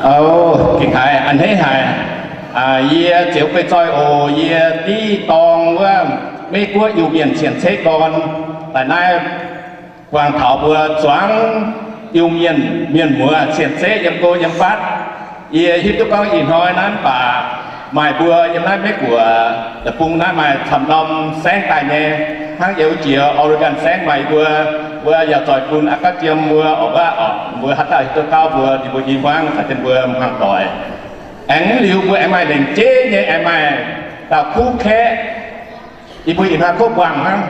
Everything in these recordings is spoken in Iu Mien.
O, gengh haiz a'hneiv haic. Yie Ziouv Beiv Zoih oc. Yie div dorng wuov Meiv Guoqv Iu-Mienh cien-ceqv gorn daaih naaiv buangh taux mbuo zuangx Iu-Mienh mienh muoz cien-ceqv yiem go yiem fatv. Yie hiuv duqv gorngv ih hnoi naaiv mv baac maaih mbuo yiem naaiv Meiv Guoqv deic-bung naaiv maaih camv norm saengv daaih nyei, hnangv yiem jiex Oregon saengv maaih mbuo, mbuo yaac zoih bun aqv gauv jiem mbuo oc, mbuo oc, mbuo haaix dauh hiuv duqv gauv mbuo, ninh mbuo i hmuangv caux jienv mbuo hmuangv doic. Aengx liuz mbuo aengx maaih lengc jeiv nyei, aengx maaih dauh kuv kaeqv, yie mbuo ih hnoi kov buangh hnangv.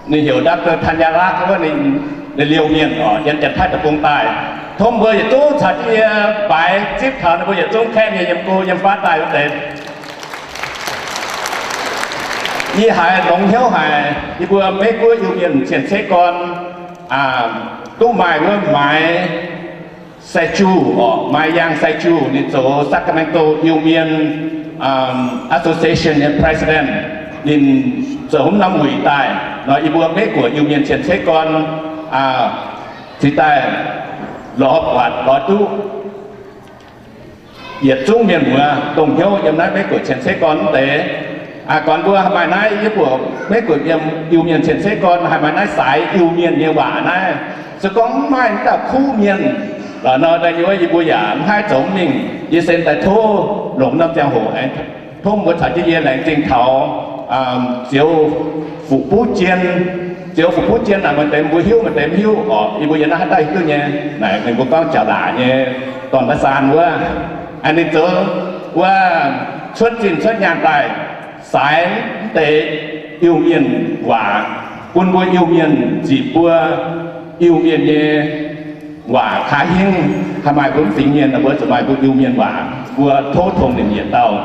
Ninh heuc Doctor Tanyalak wuov, ninh liouh mienh oc, yiem Janx-Taiv deic-bung daaih. Tov mbuo yietc zungv caux jienv yie mbaix zipv taux ninh mbuo yietc zungv kaeqv nyei yiem go yiem fatv daaih wuov deix. Yie haiz longx hnyouv haic, yie mbuo Meiv Guoqv Iu-Mienh cien-ceqv gorn duqv maaih wuov Maix Sai-Juh oc, Maix Yang Sai-Juh, ninh zoux Sacramento Iu-Mienh Association nyei president. Ninh zoux haaix norm wuic daaih nor, yie mbuo Meiv Guoqv Iu-Mienh cien-ceqv gorn cingx daaih lorz buatc lorz duqv yietc zungv mienh muoz dongh hnyouv yiem naaiv Meiv Guoqv cien-ceqv gorn wuov deix. Gorn mbuo haih maaih naaiv, yie mbuo Meiv Guoqv Iu-Mienh cien-ceqv gorn haih maaih naaiv saaix Iu-Mienh nyei waac naaiv, se gorngv mv maaih naaiv dauh kuv mienh lorqc nor, da'nyeic wuov yie mbuo yaac mv haih zoux mingh. Yie se daaih tov longc norm ziangh hoc aengx tov mbuo caux jienv yie laengz zingh taux Ziouv Fuqv Buv Jien. Ziouv Fuqv Buv Jien naaic maaih deix mbuo hiuv, maaih deix mv hiuv oc. Yie mbuo yiem naaiv haaix dauh hiuv duqv nyei, naaic ninh mbuo gorngv Jauv Laac nyei dorn-mba'saan wuov. Ninh zoux wuov cuotv zinh cuotv nyaanh daaih saaix mv deix Iu-Mienh waac, bun mbuo Iu-Mienh ziqc mbuo Iu-Mienh nyei waac kaav hingv. Haih maaih mbuo mv fingx mienh nor, mbuo zuqc maaih mbuo Iu-Mienh waac. Mbuo tov tongx nimc yietc dauh.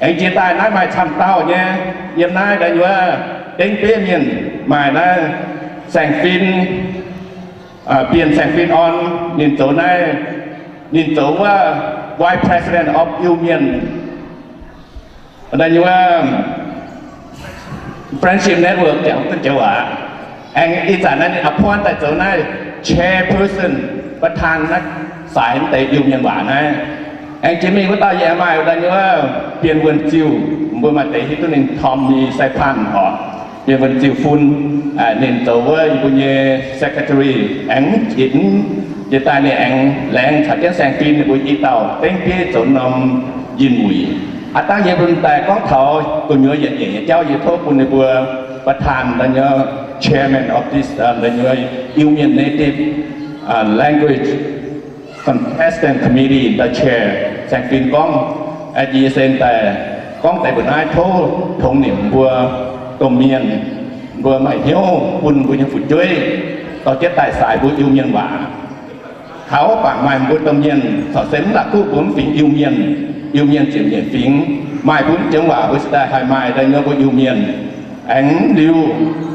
Aengx jiex daaih naaiv maaih camv dauh nyei. Yiem naaiv da'nyeic wuov dengv bieiv mienh maaih naaiv Saeng Fin, Bienh Saeng Fin Orn. Ninh zoux naaiv, ninh zoux wuov Vice President of Iu-Mienh, da'nyeic wuov Friendship Network, Janx-Taiv joux waac. Aengx ih zanc naaiv ninh appoint daaih zoux naaiv chairperson, ประธาน naaiv saaix mv deix Iu-Mienh waac naaiv. Aengx jiex mingh wuov dauh yaac maaih da'nyeic wuov Bienh Wuonh Ziuh, mbuo maaih deix hiuv duqv ninh, Tommy Sai Pan oc. Bienh Wuonh Ziuh Fun, ninh zoux wuov yie mbuo nyei secretary. Aengx jiex daaih ninh aengx laengz caux jienv Saeng Fin ninh mbuo i dauh dengv bieiv zoux norm yinh wuic. Aav dangh yie mbuo daaih gorngv taux gu'nyuoz yietc nyeic nyei jauv, yie tov bun ninh mbuo ประธาน da'nyeic wuov chairman of this, da'nyeic wuov Iu-Mienh Native Language Contestant Committee da'nyeic chair, Saeng Fin gorngv. Yie se daaih gorngv deix mbuo naaiv tov tongx nimc mbuo domh mienh, mbuo maaih hnyouv bun mbuo nyei fu'jueiv dorh jienv daaih saaix mbuo Iu-Mienh waac. Taux bangc maaih mbuo domh mienh corc se mv la'kuqv mbuo mv fingx Iu-Mienh, Iu-Mienh ziepc nyeic fingx, maaih mbuo mv jangx waac mbuo se daaih haih maaih da'nyeic mbuo Iu-Mienh. Aengx liuz,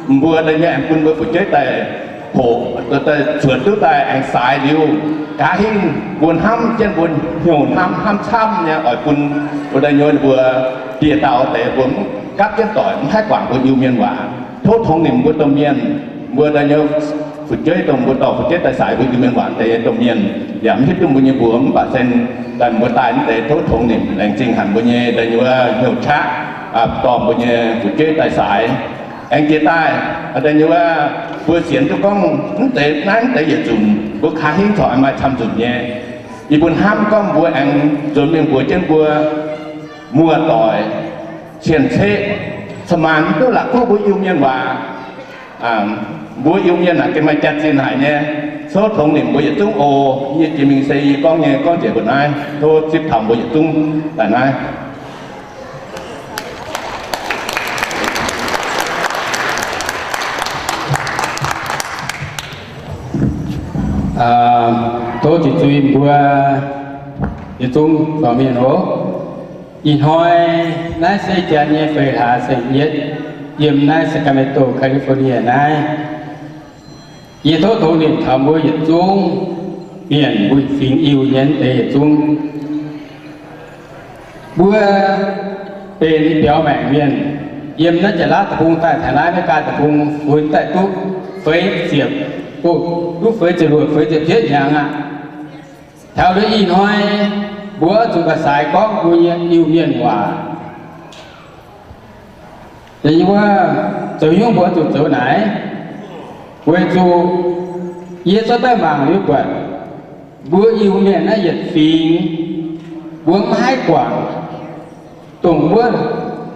mbuo da'nyeic aengx bun mbuo fu'jueiv daaih hoqc, daaih cuotv duqv daaih aengx saaix liuz, gaax hingv mbuo hnamv jienv mbuo hnyouv hnamv, hnamv camv nyei oix bun mbuo da'nyeic mbuo dieh dauh deix mbuo mv gapv jienv doic mv haih guangc mbuo Iu-Mienh waac. Tov tongx nimc mbuo domh mienh, mbuo da'nyeic fu'jueiv, dongh mbuo dorh fu'jueiv daaih saaix mbuo Iu-Mienh waac deix domh mienh, yaac mv hiuv duqv mbuo nyei mbuox, mv baac se daaih mbuo daaih mv deix tov tongx nimc, laengz zingh hanc mbuo nyei da'nyeic wuov hnyouv qaqv, dorh mbuo nyei fu'jueiv daaih saaix. Aengx jiex daaih da'nyeic wuov mbuo sienx duqv gorngv mv deix naaiv mv deix yietc nzunc, mbuo kaav hingv corc maaih camv nzunc nyei. Yie mbuo hnamv gorngv mbuo aengx nzuonx mingh mbuox jienv mbuo muoz-doic cien-ceqv, ca'maanc mv duqv la'kuqv mbuo Iu-Mienh waac. Mbuo Iu-Mienh naaic gengh maaih jaax-zinh haic nyei. Tov tongx nimc mbuo yietc zungv oc. Yie jiex mingh se yie gorngv nyei, gorngv njiec mbuo naaiv. Tov zipv taux mbuo yietc zungv daaih naaiv. Tov zuqc zuiz mbuo yietc zungv dorh mienh oc. Ih hnoi naaiv se janx nyei feix hlaax saeng-yietv, yiem naaiv Sacramento, California naaiv. Yie tov tongx nimc taux mbuo yietc zungv mienh, mbuo fingx Iu-Mienh deix yietc zungv. Mbuo benx biaux maengc mienh, yiem naaiv Janx-Laauv deic-bung daaih taux naaiv America deic-bung funx daaih duqv feix ziepc, duqv feix ziepc luoqc, feix ziepc cietv hnyangx aqv. Taux liuz ih hnoi, mbuo oix zuqc ga'saaix gorngv mbuo nyei Iu-Mienh waac. Da'nyeic wuov, zoux hnyouv mbuo oix zuqc zoux naaic, weic zuqc yie zorqv daaih mangc liuz buatc, mbuo Iu-Mienh naaiv yietc fingx, mbuo maiv haih guangc. Dongh wuov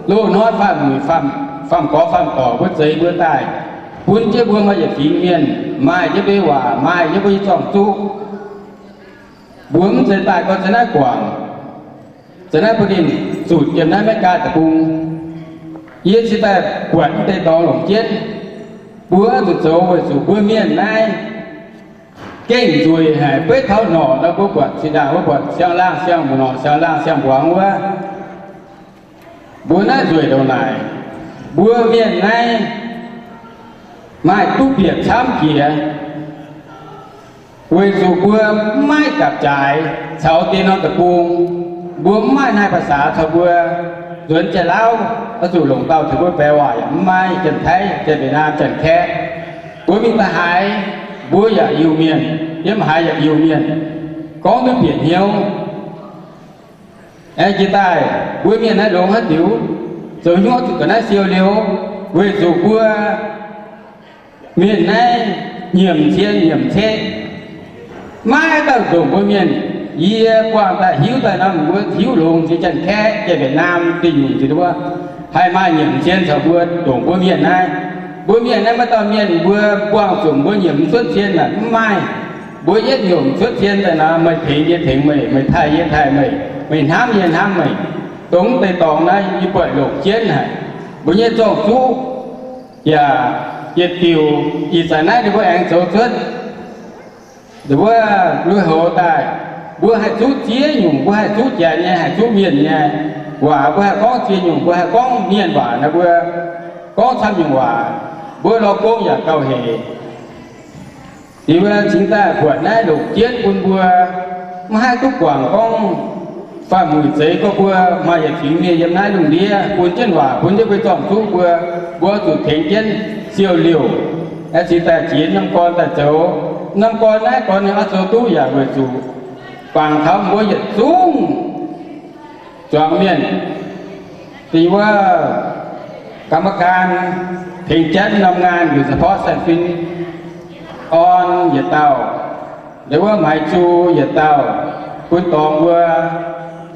loz-hnoi faam-muic, faam-gorx faam-dorc mbuo zeix mbuo daaih, bun jienv mbuo maaih yietc fingx mienh, maaih jienv mbuo nyei waac, maaih jienv mbuo nyei zorng-zuqv. Mbuo mv zeiz daaih gorngv zanc naaiv guangc, zanc naaiv bun ninh zutc yiem naaiv Meigaa deic-bung. Yie cingx daaih buatc mv deix dorngx longc jienv. Mbuo zuqc zoux weic zuqc mbuo mienh naaiv gengh nzueic haic. Beiv taux norqc nor, mbuo buatc zinh ndaangc mbuo buatc siang-laangh siang-mbuangz, norqc siang-laangh siang-mbuangz wuov, mbuo naaiv nzueic ndongc naaic. Mbuo mienh naaiv maaih duqv bieqc camv jiex, weic zuqc mbuo mv maaih gapv-jaaix caux diex norm deic-bung. Mbuo mv maaih naaiv ภาษา caux mbuo nzuonx Janx-Lauv, oix zuqc longc dauh tengx mbuo baeqc waac yaac mv maaih, Janx-Taiv, Janx-Mbetc-Naam, Janx-Kaeqv. Mbuo mingh da'haaix, mbuo yaac Iu-Mienh, yiem haaix yaac Iu-Mienh, gorngv duqv bieqc hnyouv. Aengx jiex daaih mbuo mienh naaiv longx haaix diuc, zoux hnyouv zuqc ga'naaiv siou liouh, weic zuqc mbuo mienh naaiv nyiemc cien nyiemc ceqv. Maiv dauh ndongc mbuo mienh. Yie buangh daaih hiuv daaih nor, mbuo hiuv longx nziex Janx-Kaeqv, Janx-Mbetc-Naam, deic-nyungc nziex wuov, haih maaih nyiemc cien caux mbuo ndongc mbuo mienh naaiv. Mbuo mienh naaiv maiv dauh mienh, mbuo buangh zuqc mbuo nyiemc cuotv cien naaic mv maaih. Mbuo yietv nyiemc cuotv cien daaih nor, meih tengx yie tengx meih, meih taaih yie taaih meih, meih hnamv yie hnamv meih. Dongh mv deix dorngx naaiv yie buatc longc jienv haic. Mbuo nyei zorng-zuqv yaac yietc diuc ih zanc naaiv ninh mbuo aengx zoux cuotv. Ninh mbuo lui-houx daaih, mbuo haih zuqv ziex nyungc, mbuo haih zuqv Janx nyei, haih zuqv Mienh nyei waac, mbuo haih gorngv ziex nyungc, mbuo haih gorngv Mienh waac nor, mbuo gorngv camv nyungc waac, mbuo lorz gong yaac gauh hec. Liuz mbuo cingx daaih buatc naaiv longc jienv bun mbuo mv haih duqv guangc gorngv faam-muic zeix gorngv mbuo maaih yietc fingx mienh yiem naaiv lungh ndiev, bun jienv waac, bun jienv mbuo zorng-zuqv mbuo, mbuo zuqc tengx jienv siou liouh. Aengx cingx daaih jiex norm gorn daaih zoux. Norm gorn naaiv gorn ninh oix zoux duqv yaac weic zuqc guangc taux mbuo yietc zungv zuangx mienh. Da'nyeic wuov, กรรมการ tengx janv norm ngaan, โดยเฉพาะ Sai Fin Orn yietc dauh, ndau wuov Maaiz Zu yietc dauh, bun dorngx mbuo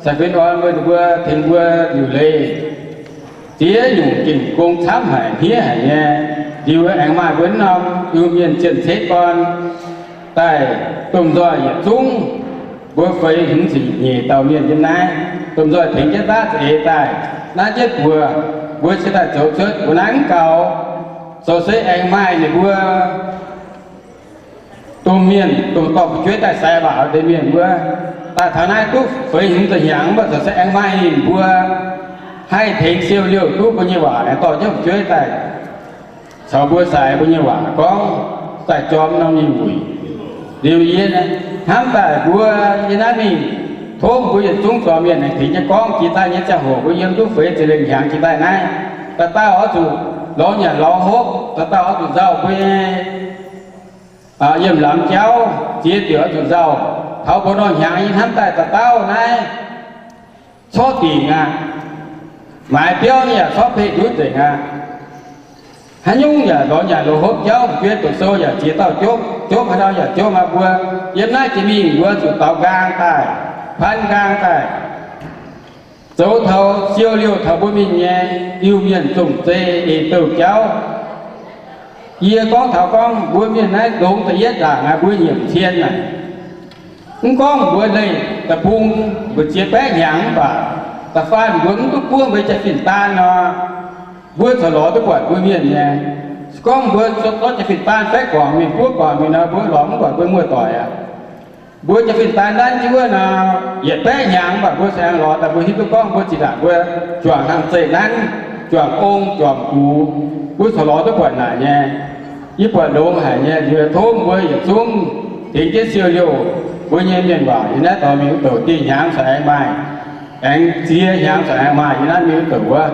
Sai Fin Orn mbuo, ninh mbuo tengx mbuo liuc leiz ziex nyungc gengh gong camv haic, hniev haic nyei. Liuz aengx maaih mbuo norm Iu-Mienh zien ceix gorn daaih domh nzoih yietc zungv, mbuo feix hmz ziepc nyeic dauh mienh yiem naaiv, domh nzoih tengx jienv daav za'eix daaih, naaiv jienv buoz, mbuo cingx daaih zoux cuotv. Mbuo naaiv mv gaux, zoux se aengx maaih ninh mbuo domh mienh, domh dorh fu'jueiv daaih sai waac deix mienh mbuo, daaih taux naaiv duqv feix hmz ziepc hnyangx, mv baac zoux se aengx maaih ninh mbuo haih tengx siou liouh duqv mbuo nyei waac, aengx dorh jienv fu'jueiv daaih caux mbuo sai mbuo nyei waac gorngv daaih jorm norm nyei wuic. Liuz yie hnamv daaih mbuo yie naaiv mingh tov mbuo yietc zungv zuangx mienh aengx tengx jienv gorngv. Jiex daaih nyei ziangh hoc mbuo yiem duqv feix ziepc lengh hnyangx jiex daaih naaiv, dauh dauh oix zuqc lorz nyanc lorz hopv, dauh dauh oix zuqc nzauh mbuo nyei yiem lamz jauv, ziex diuc oix zuqc nzauh. Taux mbuo norm hnyangx yie hnamv daaih dauh dauh naaiv corc dingc aqv. Maaiz biauv nyei yaac corc pei nduqv nzengc aqv. Haaix nyungc yaac lorz nyanc lorz hopv jauv, fu'jueiv doqc sou yaac ziex dauh jopv, jopv haaix dauh yaac jopv aqv. Mbuo yiem naaiv jiex mingh mbuo zuqc daaux nqaang daaih, pan nqaang daaih, zoux taux siou liouh taux mbuo mienh nyei Iu-Mienh zong-zei eix douh jauv. Yie gorngv taux gorngv mbuo mienh naaiv longx da'yietv ndaangc aqv, mbuo nyiemc cien naaic. Mv gorngv mbuo leih deic-bung mbu'ziex baeqv hnyangx mv baac da'faanh mbuo mv duqv buov mbuo jaa-fin-daan nor, mbuo corc lorz duqv buatc mbuo mienh nyei. Se gorngv mbuo zorqv jaa-fin-daan baeqv guangc mingh, buov guangc mingh nor, mbuo lorz mv buatc mbuo muoz-doic aqv. Mbuo jaa-fin-daan nanv jienv wuov nor, yietc baeqv hnyangx mv baac mbuo se aengx lorz daaih, mbuo hiuv duqv gorngv mbuo zinh ndaangc mbuo juangc hlang zeiv nanv, juangc ong juangc gux, mbuo corc lorz duqv buatc naaic nyei. Yie buatc longx haic nyei. Liuz tov mbuo yietc zungv tengx jienv siou liouh mbuo nyei mienh waac. Yie naaiv dorh mingh wuov douc dieh hnyangx corc aengx maaih, aengx ziex hnyangx corc aengx maaih. Yie naaiv mingh wuov douc wuov,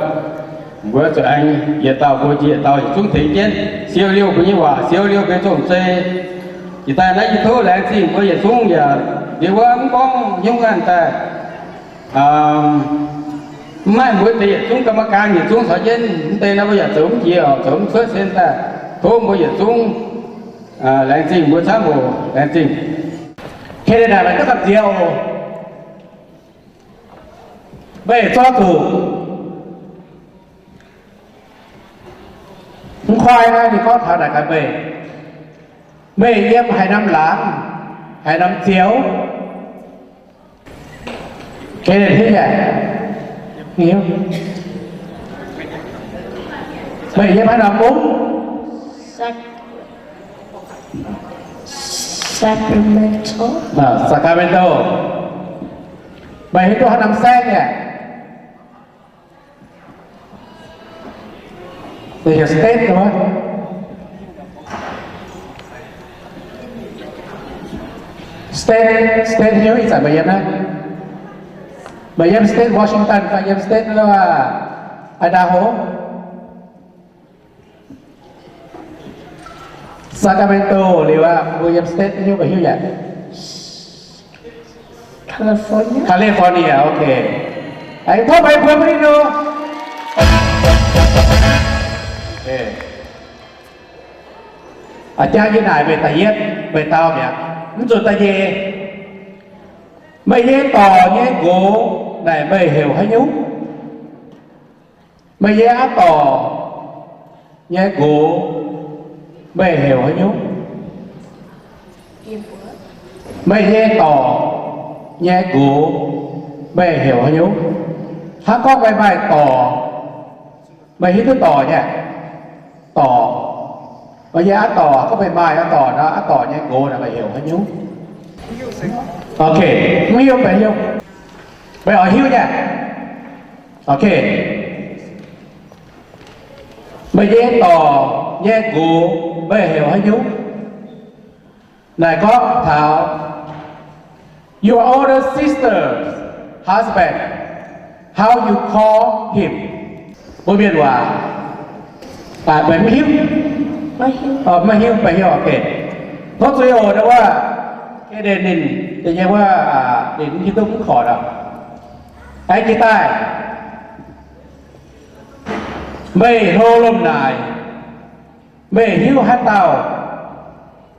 mbuo zuqc aengx yietc dauh mbuo jiex yietc dauh yietc zungv tengx jienv siou liouh mbuo nyei waac, siou liouh mbuo nyei zong-zei. Jiex daaih naaiv yie tov laengz zingh mbuo yietc zungv yaac Liuz wuov mv gorngv hnyouv aqv daaih, mv maaih mbuo deix yietc zungv กรรมการ yietc zungv caux jienv mv deix nor, mbuo yaac zoux mv jiex oc, zoux mv cuotv sin daaih. Tov mbuo yietc zungv laengz zingh, mbuo camv oc, laengz zingh. Kei deix naaic meih duqv gamh nziex oc. Meih zorqv zuqc mv koi naaiv ninh gorngv taux naaic gaax meih, meih yiem haaix norm laangz, haaix norm ziouv? Kei deix hiuv yaac, meih yiem haaix norm mungv? Sacramento. Meih hiuv duqv haaix norm saengv yaac? Meih heuc state duqv? State, state hiuv ih zanc meih yiem naaiv? Meih yiem state Washington fai yiem state Idaho? Sacramento liuz aqv, mbuo yiem state hiuv, meih hiuv yaac? California. California, ok. Aengx tov meih mbuo mbuo ninh nor. A'jang yie naaic meih da'yietv, meih dau mi'aqv. Mv zuqc da'nyeic. Meih nyei dorc nyei nqox naaic meih heuc haaix nyungc? Meih nyei aqv dorc nyei nqox meih heuc haaix nyungc? Meih nyei dorc nyei nqox meih heuc haaix nyungc? Hnangv gorngv meih maaih dorc, meih hiuv duqv dorc nyei? Dorc. Meih nyei aqv dorc, gorngv meih maaih aqv dorc nor, aqv dorc nyei nqox naaic meih heuc haaix nyungc? Ok, mv hiuv, meih hiuv, meih oix hiuv nyei? Ok. Meih nyei dorc nyei nqox meih heuc haaix nyungc? Naaic gorngv taux your older sister's husband, how you call him? Mbuo mienh waac, meih mv hiuv? Maiv hiuv, maiv hiuv, ok. Tov zuiz oc, wuov, ninh, ninh nyei wuov, ninh mv hiuv duqv mv korc oc. Aengx jiex daaih, meih hlo lomh naaic, meih hiuv haaix dauh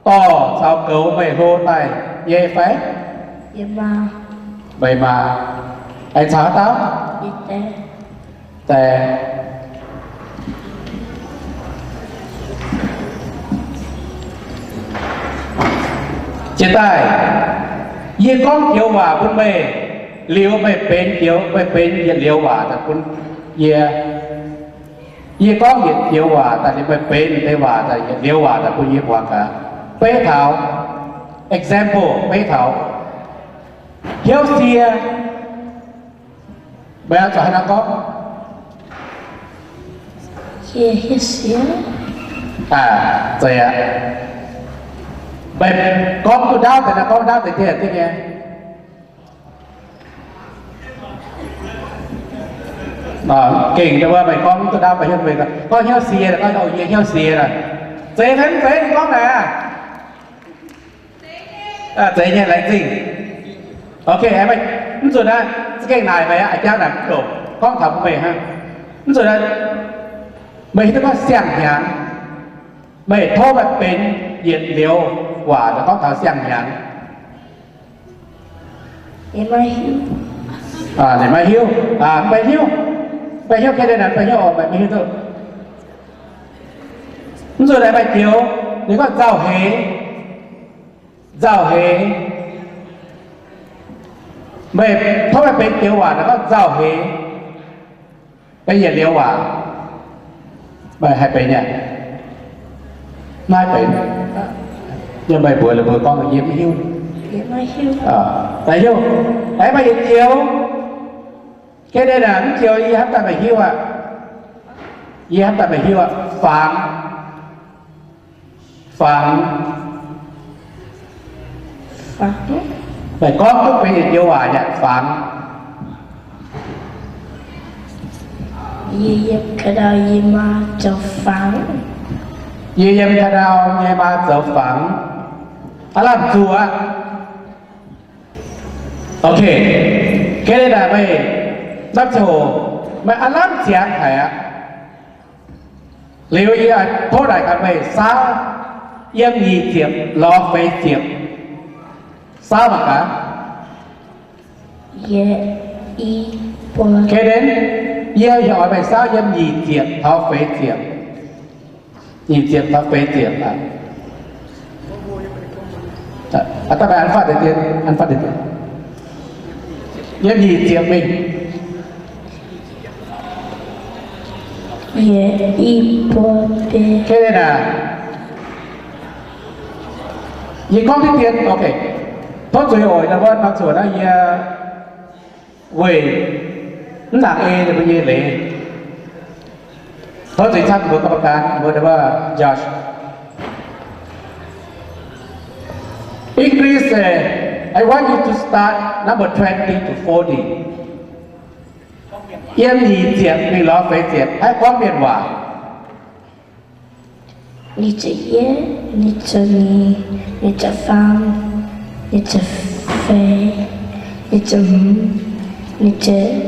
dorh caux goux meih hlo daaih nyei fai? Meih maa. Aengx caux haaix dauh? Jiex daaih, yie gorngv joux waac bun meih, liuz meih benx joux, meih benx yietc liuz waac daaih bun yie. Yie gorngv yietc joux waac daaih, liuz meih benx deix waac daaih, yietc liuz waac daaih bun yie muangx gaax. Beiv taux, example, beiv taux, hnyouv sie. Meih oix zuqc haaix nor gorngv? Zeiz aqv. Meih gorngv duqv ndaauv deix nor, gorngv ndaauv deix dingh nyei. Gengh wuov meih gorngv duqv ndaauv, meih hnyouv, gorngv hnyouv sie, gorngv yie hnyouv sie nor. Zeiz fai mv zeiz, gorngv naaic aqv. Zeiz nyei, laengz zingh. Ok, mv zuqc naaiv, za'gengh naaic meih aqv, a'jang naaic mv longc, gorngv taux bun meih hnangv. Mv zuqc naaiv, meih hiuv duqv gorngv siang-hnyangx, meih tov meih benx yietc liuz waac gorngv taux siang-hnyangx. Ninh maiv hiuv, maiv hiuv, maiv hiuv, Kei-Dien naaic maiv hiuv oc, meih maiv hiuv duqv. Mv zuqc naaic maaih joux, ninh gorngv nzauh heix, nzauh heix. Meih tov meih benx joux waac naaic gorngv nzauh heix, benx yietc liuz waac. Meih haih benx nyei? Maiv benx. Yiem meih mbuox ninh mbuo gorngv yie mv hiuv. Daaih hiuv, aengx maaih yietc joux, Kei-Dien naaic mv joux yie hnamv daaih meih hiuv aqv. Yie hnamv daaih meih hiuv aqv. Fangx. Fangx. Meih gorngv duqv benx yietc joux waac yaac fangx. Yie yiem ka'ndau yie maa zoux fangx. Yie yiem ka'ndau nyei maa zoux fangx. Aav lamh zuqc aqv. Ok, ga'naaiv meih, naaiv ziangh hoc meih aav lamh ziangx haic aqv. Liuz yie tov naaic gaax meih saauv yiem nyic ziepc lorz feix ziepc. Saauv mangc gaax. Yie, i, buo. Kaden, yie heuc oix meih saauv yiem nyic ziepc taux feix ziepc. Nyic ziepc taux feix ziepc aqv. Aa, daaih meih an fatv deix dien, an fatv deix dien. Yiem nyic ziepc mingh. Yie, i, buo, biei. Kaden aac, yie gorngv diqv dien, ok. Tov zuiz oc, naaiv mbuo nor zuqc naaiv yie weic mv nangc ei ninh mbuo nyei leiz. Tov zuiz camv mbuo กรรมการ mbuo wuov Josh. English says, I want you to start number twenty to forty. Yiem nyic ziepc mingh lorz feix ziepc, haih gorngv mienh waac. Nyic ziepc yietv, nyic ziepc nyeic, nyic ziepc faam, nyic ziepc feix, nyic ziepc hmz, nyic ziepc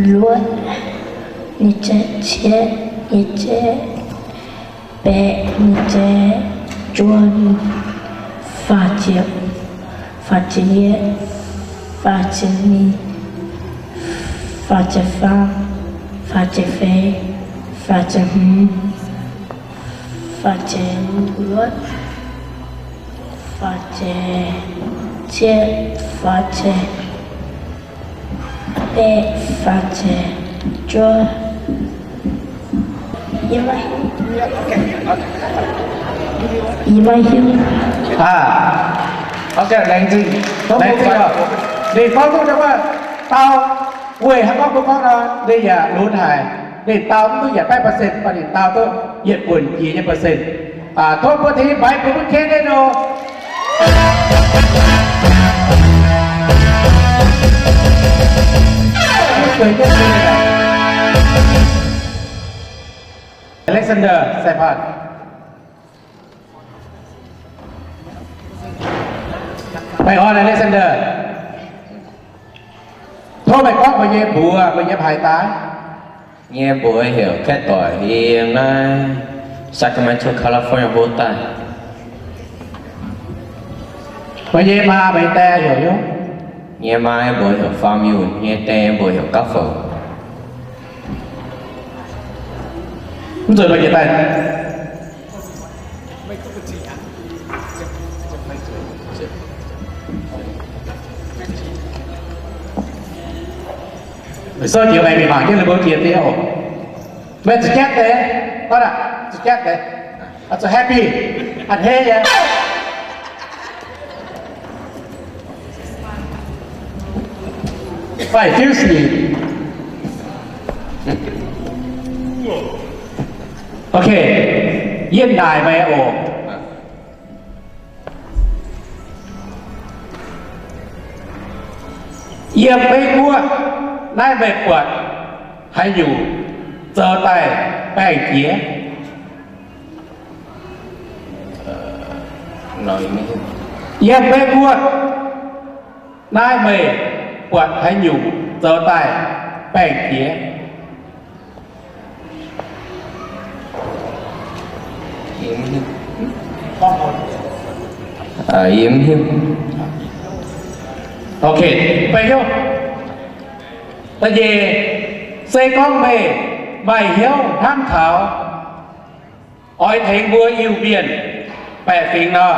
luoqc, nyic ziepc cietv, nyic ziepc baeqv, nyic ziepc juov, faah ziepc, faah ziepc yietv, faah ziepc nyeic, faah ziepc faam, faah ziepc feix, faah ziepc hmz, faah ziepc luoqc, faah ziepc cietv, faah ziepc baeqv, faah ziepc juov. Yie maiv hiuv. Aa, ok, laengz zingh, laengz zingh oc. Ninh gorngv duqv dau wuov, dau weic haaix gorngv mbuo gorngv nor, ninh yaac lunx haic. Ninh dau mv duqv yietc baeqv percent, mv baac ninh dau duqv yietc buonc jiex nyei percent. Aa, tov mbuo tengx mbaix mbuo mv ken nyei nor. Alexander Saipan. Meih orn Alexander. Tov meih gorngv meih nyei mbuox, meih nyei haaix daaih? Yie mbuox heuc Kaeqv Doic, yie yiem naaiv Sacramento, California hov daaih. Meih nyei maa, meih nyei die heuc hnyouv? Yie nyei maa mbuox heuc Faam Yun, yie nyei die mbuox heuc Gapv Fouc. Mv nzunc meih jiex daaih. Meih sou jiex meih mingh mangc jienv ninh mbuo jiex deix oc. Meih zuqc jatv deix, gorngv aac, zuqc jatv deix. Zuqc happy, a'hneiv nyei. Fai fuse ni. Ok, yie naaic meih oc. Yiem Meiv Guoqv naaiv meih buatc haaix nyungc zoux daaih baengh jiex? Yiem Meiv Guoqv naaiv meih buatc haaix nyungc zoux daaih baengh jiex? Yie mv hiuv. Ok, baengh hnyouv. Da'nyeic, se gorngv meih maaih hnyouv hnamv taux oix tengx mbuo Iu-Mienh baeqc fingx nor,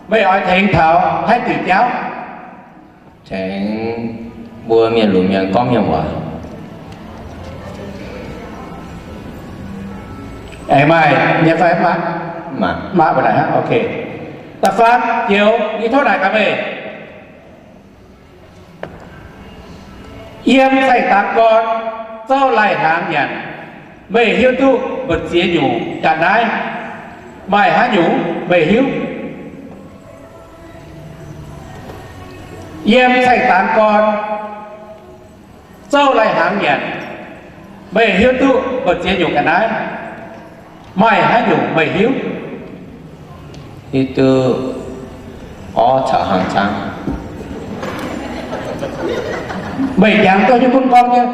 meih oix tengx taux haaix diuc jauv? Tengx mbuo mienh lunx mienh gorngv mienh waac. Aengx maaih nyei fai mv maaih? Mv maaih. Mv maaih mbuo naaic hnangv. Ok. Da'faam joux, yie tov naaic gaax meih. Yiem saeng-dangx gorn zouv lai-hnaangx nyanc, meih hiuv duqv mbu'ziex nyungc ga'naaiv? Maaih haaix nyungc meih hiuv? Yiem saeng-dangx gorn zouv lai-hnaangx nyanc, meih hiuv duqv mbu'ziex nyungc ga'naaiv? Maaih haaix nyungc meih hiuv? Hiuv duqv orv caux hnaangx zaangv. Meih jangx duqv nyei gunv gorngv nyei,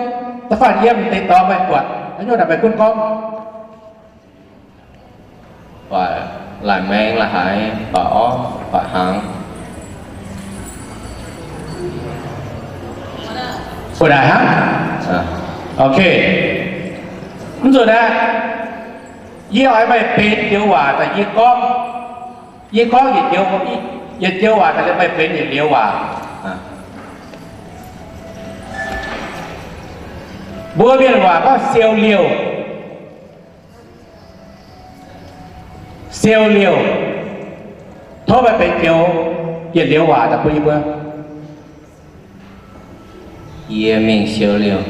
da'faanh yiem deix dorngx meih buatc haaix nyungc naaic meih gunv gorngv. Baac laaih maeng laaih haaix, baac orv baac hnaangx. Mbuo naaic hnangv. Ok. Mv zuqc naaic, yie oix meih benx joux waac daaih yie gorngv. Yie gorngv yietc joux, yietc joux waac daaih meih benx yietc liuz waac. Mbuo mienh waac gorngv siou liouh. Siou liouh. Tov meih benx joux yietc liuz waac daaih bun yie mbuo. Yie mingh siou liouh.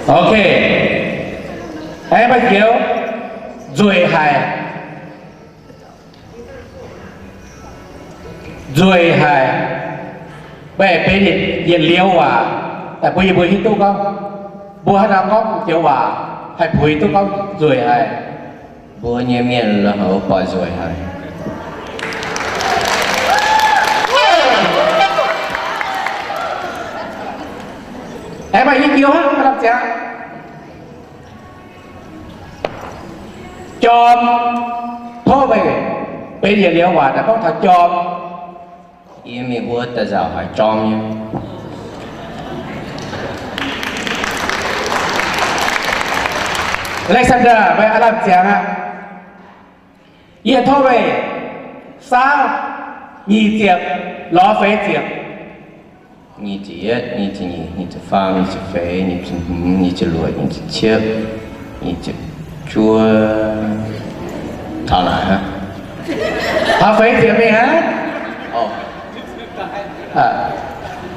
Ok. Aengx maaih joux nzueic haic. Nzueic haic. Meih benx yietc liuz waac daaih bun yie mbuo hiuv duqv gorngv mbuo haaix nor gorngv joux waac haih puix duqv gorngv nzueic haic. Mbuo nyei mienh lui-houx buatc nzueic haic. Aengx maaih i joux hnangv, lamh ziangx. Jorm. Tov meih benx yietc liuz waac daaih gorngv taux jorm. Yie mingh wuov daaih nzauc haiz jorm nyei. Alexander, meih aav lamh ziangx aqv. Yie tov meih saauv nyic ziepc lorz feix ziepc. Nyic ziepc yietv, nyic ziepc nyeic, nyic ziepc faam, nyic ziepc feix, nyic ziepc hmz, nyic ziepc luoqc, nyic ziepc cietv, nyic ziepc juov. Taux naaic hnangv. Taux feix ziepc mingh hnangv.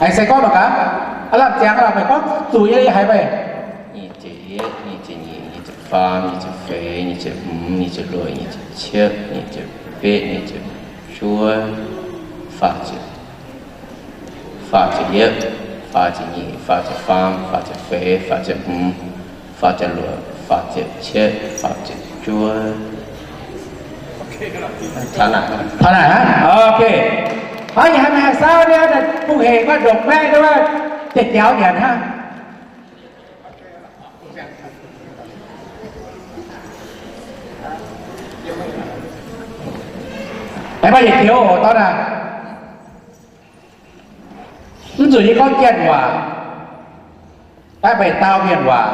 Aengx se gorngv mangc gaax, aav lamh ziangx aqv, meih gorngv zuqc yie haiz meih. Nyic ziepc yietv, nyic ziepc nyeic, nyic ziepc faam, nyic ziepc feix, nyic ziepc hmz, nyic ziepc luoqc, nyic ziepc cietv, nyic ziepc betv, nyic ziepc juov, faah ziepc, faah ziepc yietv, faah ziepc nyeic, faah ziepc faam, faah ziepc feix, faah ziepc hmz, faah ziepc luoqc, faah ziepc cietv, faah ziepc juov. Taux naaic hnangv. Ok. Hnangv yie haiz meih haih saauv nyei, bungx hec maiv ndongc maeqv nyei, jai-jaux nyanc hnangv. Aengx maaih yietc joux oc, dorn aac. Mv zuqc yie gorngv janx waac, daaih meih dau mienh waac.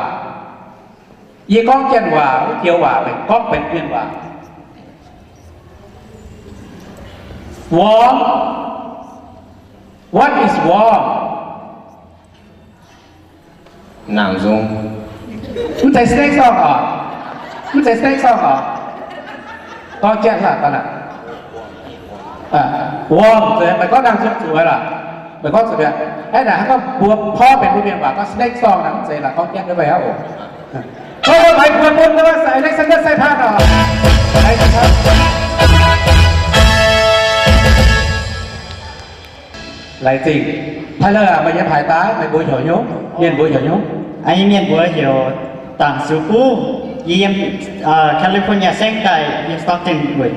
Yie gorngv janx waac, wuov joux waac meih gorngv benx mienh waac. Warm. What is warm? Nangh nzung. Mv zeiz snake song oc. Mv zeiz snake song oc. Gorngv janx waac daaih. Warm, meih gorngv nangh nzung zuqc lorqc. Meih gorngv zuqc mi'aqv. Aeqv, naaic hnangv gorngv mbuo porv benx mbuo mienh waac gorngv snake song naaic, mv zeiz lorqc, gorngv janx wuov meih aqv oc. Tov mbuo mangc buoz bun Alexander Sai Pan oc. Laengz zingh. Tyler aac, meih yiem haaix daaih? Meih mbuox heuc hnyouv, mienh mbuox heuc hnyouv. Yie mienh mbuox heuc Dangc Sux Buv. Yie yiem California saengv daaih, yiem Stockton wuic.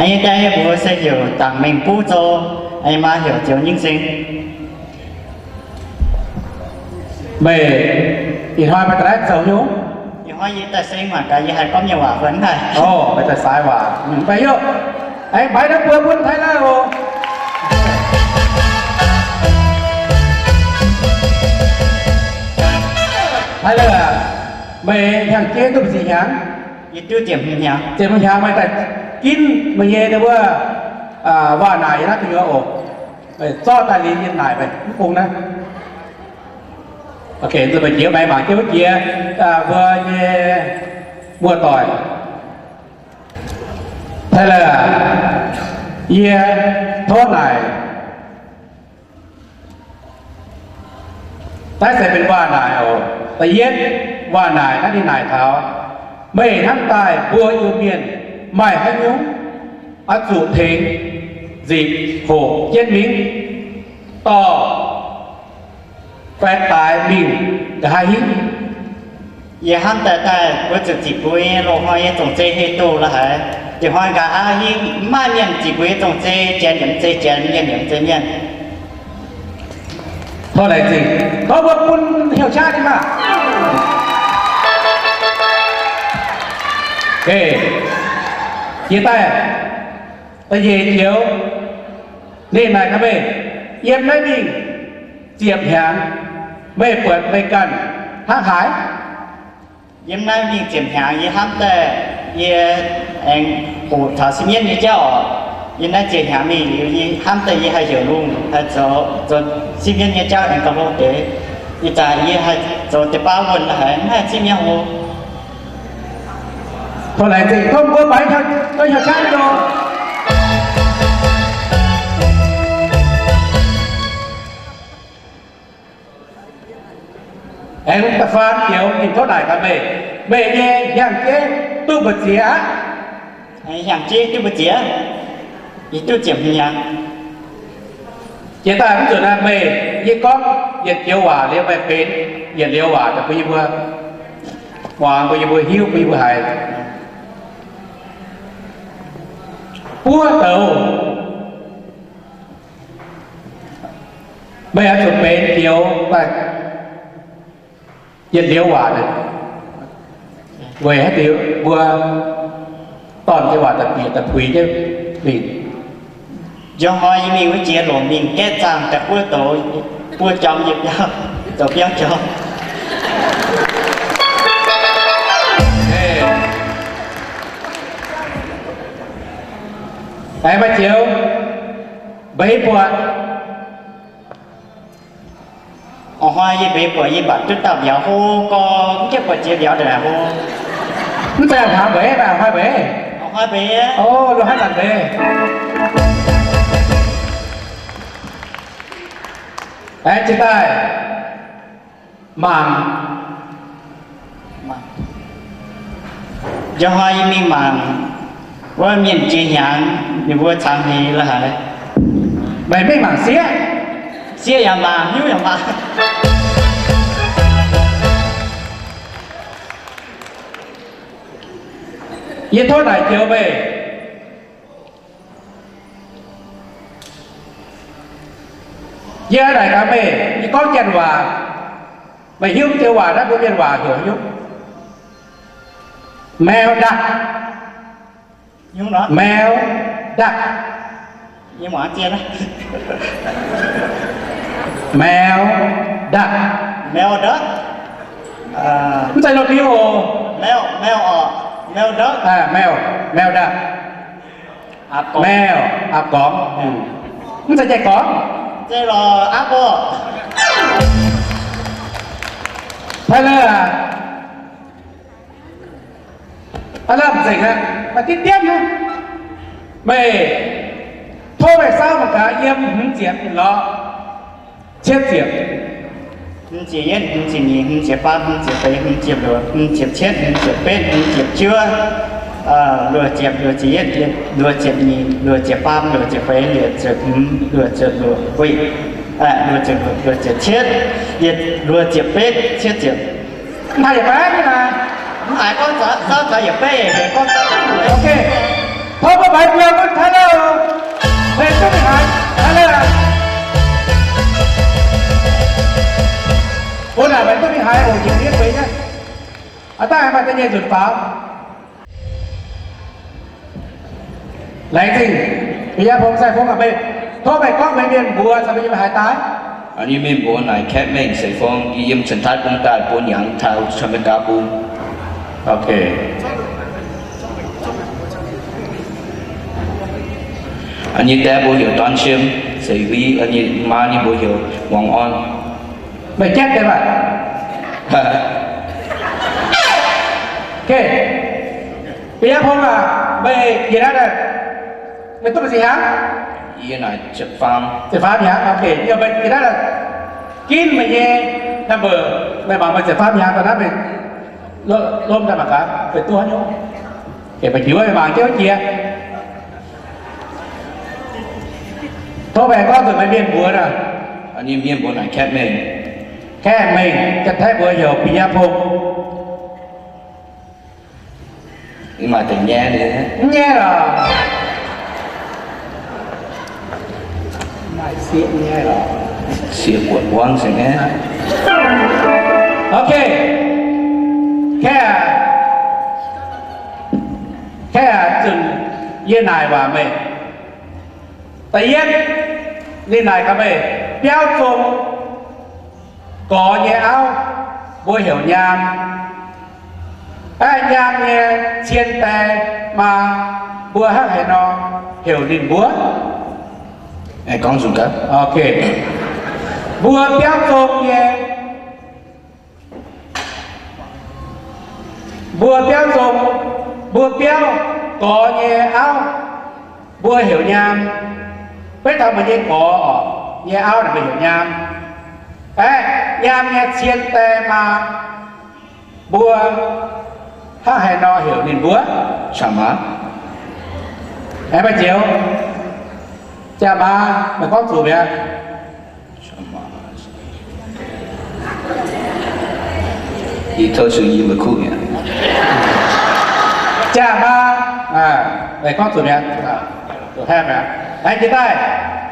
Yie nyei die mbuox se heuc Dangc Mengh Buv Zoux, yie maa heuc Zioux Nyingh Seng. Meih ih hnoi meih daaih zoux hnyouv? Ih hnoi yie daaih seng mangc gaax yie haih gorngv nyei waac fai mv haih. Meih daaih saaix waac, meih hnyouv. Aengx mbaix norm buoz bun Tyler oc. Tyler aac, meih hnyangx-jeiv duqv ziepc hnyangx? Yie duqv ziepc hmz hnyangx. Ziepc hmz hnyangx meih daaih ginv meih nyei wuov waac-naaic yiem naaiv gu'nyuoz oc. Zorqv daaih liuz yie naaic meih mv bung naaiv. Ok, nzunc meih jiex maengx mangc jienv wuov jiex mbuo nyei muoz-doic. Tyler aac, yie tov naaic, naaiv se benx waac-naaic oc. Da'yietv waac-naaic naaiv ninh naaic taux, meih hnamv daaih mbuo Iu-Mienh maaih haaix nyungc oix zuqc tengx nzipc hoqc jienv mingh dorh faix daaix mingh nqa'haav hingv? Yie hnamv daaih daaih mbuo zuqc ziqc buix loz-hnoi nyei zong-zei hei duqv la'haiz. Diuh hnoi nqa'haav hingv mv maaih mienh ziqc buix nyei zong-zei, janx yaac mv zeiz janx, mienh yaac mv zeiz mienh. Tov laengz zingh, tov mbuo bun heuc qaqv nyei maah. Jiex daaih, da'nyeic joux, ninh naaic gaax meih, yiem naaiv mingh ziepc hnyangx, meih buatc meih ganh hnangv haaix? Yiem naaiv mingh ziepc hnyangx yie hnamv daaih yie aengx hoqc taux sipv mienv nyei jauv oc. Yiem naaiv ziepc hnyangx mingh liuz yie hnamv daaih yie haih heuc lungh haih zoux, zoux sipv mienv nyei jauv aengx gauh hlo deix. Ih zanc yie haih zoux deix baav wuonh la'haiz mv haih zipv mienv hlo. Tov laengz zingh, tov mbuo baix heuc qaqv nyei loh. Aengx da'faam joux ninh tov naaic gaax meih, meih nyei hnyangx-jeiv duqv mbu'ziex aqv? Hnyangx-jeiv duqv mbu'ziex? Yie duqv ziepc hmz hnyangx. Jiex daaih mv nzunc naaiv meih, yie gorngv yietc joux waac liuz meih benx yietc liuz waac daaih bun yie mbuo muangx, bun yie mbuo hiuv, bun yie mbuo haiz. Buov douz. Meih oix zuqc benx joux daaih yietc liuz waac naaic, weic haaix diuc mbuo dorn jienv waac daaih bieqc daaih puix jienv mingh. Njang hnoi yie mingh wuov jiex longc mingh gaeqv zaangh daaih buov douz, buov jorm yietc biauv, zoux biauv jorm. Aengx maaih joux mbeix buatc. A'hnoi yie mbeix buatc yie mbatc duqv dauh mbiauz hlo gorx, mv gaengh buatc jiex mbiauz ndongc naaic hlo. Mv zeiz a'hnoi mbeix, a'hnoi mbeix. A'hnoi mbeix. O, lo haaix zanc mbeix. Aengx jiex daaih mangc. Njang hnoi yie mingh mangc wuov mienh jiex hnyangx, ninh mbuo cangx heix la'haiz. Meih mingh mangc sieqv? Sieqv yaac mangc, hnyouv yaac mangc. Yie tov naaic joux meih. Yie naaic gaax meih, yie gorngv Janx waac, meih hiuv joux waac naaiv mbuo Mienh waac heuc haaix nyungc? Mèo đặc. Mèo đặc. Mèo đặc. Mèo đặc. Mv zeiz lo biu oc. Mèo, mèo đặc. Mèo, mèo đặc. Mèo, a'gorngv. Mv zeiz jai gorngv. Aa, lamh nzengc aqv, maaih diqv diemv nyei. Meih, tov meih saauv mangc gaax, yiem hmz ziepc lorz cietv ziepc. Hmz ziepc yietv, hmz ziepc nyeic, hmz ziepc faam, hmz ziepc feix, hmz ziepc luoqc, hmz ziepc cietv, hmz ziepc betv, hmz ziepc juov, luoqc ziepc, luoqc ziepc yietv, luoqc ziepc nyeic, luoqc ziepc faam, luoqc ziepc feix, luoqc ziepc hmz, luoqc ziepc luoqc, luoqc ziepc luoqc, luoqc ziepc cietv, luoqc ziepc betv, cietv ziepc. Mv haiz yietc baeqv nyei naaic. Mv haiz gorngv saauv taux yietc baeqv, gorngv saauv. Ok. Tov mbuo baix mbuo mv taaih lauh. Meih duqv mingh haaix, taaih lauh. Mbuo naaic meih duqv mingh haaix, oc, jiex mienh mbeix nyei. Aa, daaih maaih da'nyeic nzunc faaux. Laengz zingh, Bieqc Yaauv Pong Sai Fong aac, meih tov meih gorngv meih mienh mbuox caux meih nyei haaix daaih? Yie mienh mbuox naaic Kaeqv Mengh Sai Fong, yie yiem Cen Taav Bung daaih buo hnyangx taux Cen Mengh Gaav Bung. Ok. Yie nyei daeh mbuox heuc Dorn Siem Seix Wei, yie nyei maa nyei mbuox heuc Muangz Orn. Meih jatv deix maah? Ok. Bieqc Yaauv Pong aac, meih jiex naaiv daaih, meih duqv mbu'ziex hnyangx? Yie naaic ziepc faam. Ziepc faam hnyangx, ok. Yie meih jiex naaiv daaih, ginv meih nyei number, meih mangc meih ziepc faam hnyangx daaih naaiv meih lomh daaih mangc gaax, meih duqv haaix nyungc. Meih jiuv meih mangc jienv jiex. Tov meih gorngv zuqc meih mienh mbuox naaic. Mienh mbuox naaic Kaeqv Mengh. Kaeqv Mengh, Janx-Taiv mbuox heuc Bieqc Yaauv Pong. Maaih deix nyei, mv nyei lorqc. Maaih sieqv nyei lorqc. Sieqv buatc buangv se nyei. Ok. Kaeqv, kaeqv, zunc yie naaic waac meih. Da'yietv, ninh naaic gaax meih, biauv zong gorx nyei auv, mbuo heuc nyaam. Aeqv, nyaam nyei cien die maa, mbuo hnangv haaix nor heuc ninh mbuo? Ok. Mbuo biauv zong nyei Mbuo biauv zong, mbuo biauv gorx nyei auv, mbuo heuc nyaam. Beiv taux meih nyei gorx orqc, nyei auv naaic mbuo heuc nyaam. Aeqv, nyaam nyei cien die maa, mbuo hnangv haaix nor heuc ninh mbuo? Jaa-maa. Aengx maaih joux, jaa-maa, meih gorngv zuqc mi'aqv. Yie tov zuqc yie meih kuv mi'aqv. Jaa-maa, meih gorngv zuqc mi'aqv. Zuqc haeqv mi'aqv. Aengx jiex daaih,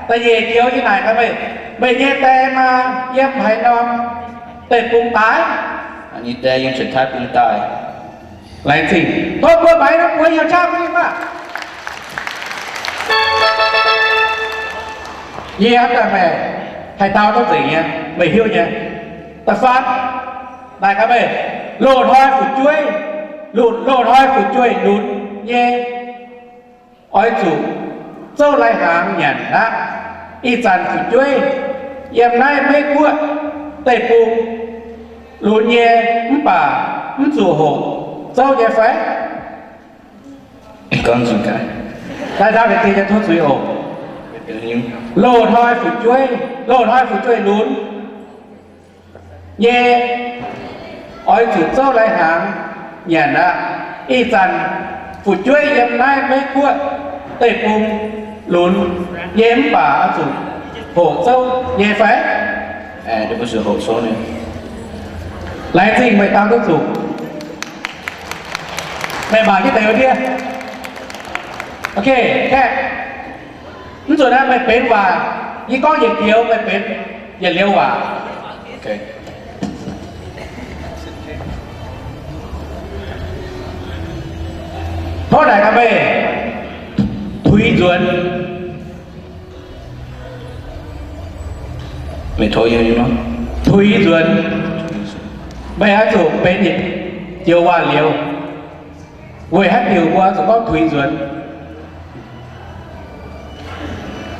da'nyeic joux yie naaic gaax meih, meih nyei die maa yiem haaix norm deic-bung daaih? Yie die yiem Janx-Taiv bung daaih. Laengz zingh. Tov mbuo maaiz norm buoz yiem jauv mingh maah. Yie hnamv daaih meih haih dau duqv nzengc nyei, meih hiuv nyei. Da'faam, naaic gaax meih, loz-hnoi fu'jueiv, loz-hnoi fu'jueiv lunx nyei, oix zuqc zouv lai-hnaangx nyanc aqv. Ih zanc fu'jueiv yiem naaiv Meiv Guoqv deic-bung lunx nyei mv baac mv zuqc hoqc zouv nyei fai? Loz-hnoi fu'jueiv, loz-hnoi fu'jueiv lunx nyei, oix zuqc zouv lai-hnaangx nyanc aqv. Ih zanc fu'jueiv yiem naaiv Meiv Guoqv deic-bung lunx nyei mv baac oix zuqc hoqc zouv nyei fai? Laengz zingh meih dau duqv zuqc. Meih mangc jienv deix wuov ndiev. Ok, kaeqv. Mv nzunc naaiv meih benx waac, yie gorngv yietc joux meih benx yietc liuz waac. Tov naaic gaax meih, tuix nzuonx. Meih tov yie, tuix nzuonx. Meih oix zuqc benx yietc joux waac-liuz. Weic haaix diuc mbuo zuqc gorngv tuix nzuonx?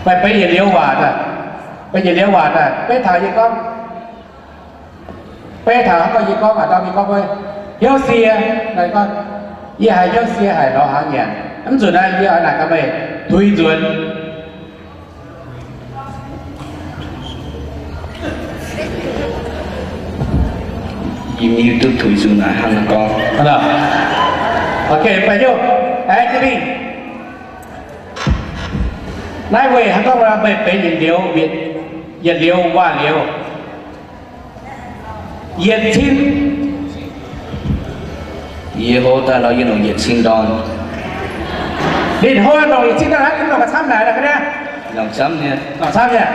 Meih benx yietc liuz waac daaih, benx yietc liuz waac daaih, beiv taux yie gorngv, beiv taux hnangv gorngv yie gorngv, a'ndorm yie gorngv, hnyouv sie, yie haiz hnyouv sie haic lorz hnaangx nyanc. Mv nzunc naaiv yie oix naaic gaax meih, tuix nzuonx. Yie mv hiuv duqv tuix nzuonx naaic hnangv haaix nor gorngv. Ok, fai hnyouv, aengx jienv mingh. Naaiv weic hnangv gorngv meih benx yietc liuz, yietc liuz waac-liuz. Yietc cin. Yie hlo daaih nor yie longc yietc cin ndorn. Ninh hlo longc yietc cin ndorn hnangv, ninh longc ga'camv naaic ga'naaiv. Longc camv nyei. Longc camv nyei.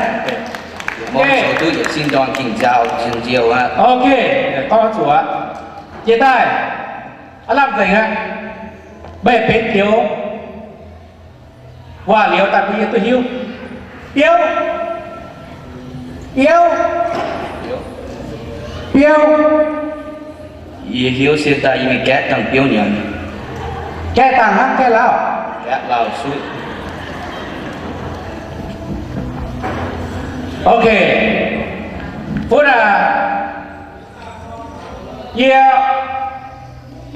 Mv baac zoux duqv yietc cin ndorn ging nziaaux, cin nziaaux aqv. Ok, gorngv zuqc aqv. Jiex daaih, aav lamh nzengc aqv. Meih benx joux waac-liuz daaih bun yie duqv hiuv. Biouv. Biouv. Biouv. Yie hiuv se daaih yie mingh gaeqv dangh biouv nyanc. Gaeqv dangh hnangv gaeqv lauh. Gaeqv lauh suqv. Ok. Funv aac, yie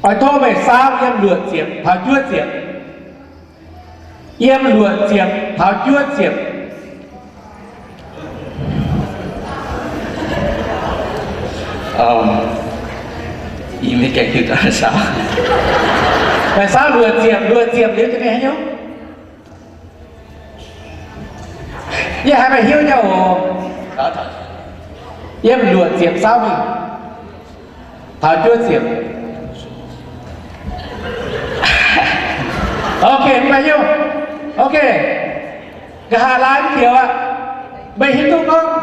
oix tov meih saauv yiem luoqc ziepc taux juov ziepc. Yiem luoqc ziepc taux juov ziepc. Yie maiv gaengh hiuv duqv saauv. Meih saauv luoqc ziepc, luoqc ziepc liuz za'gengh haaix nyungc? Yie haiz meih hiuv nyei oc. Yiem luoqc ziepc saauv mingh. Taux juov ziepc. Ok, mv baac hiuv. Ok. Nqa'haav laai mv piex aqv. Meih hiuv duqv gorngv,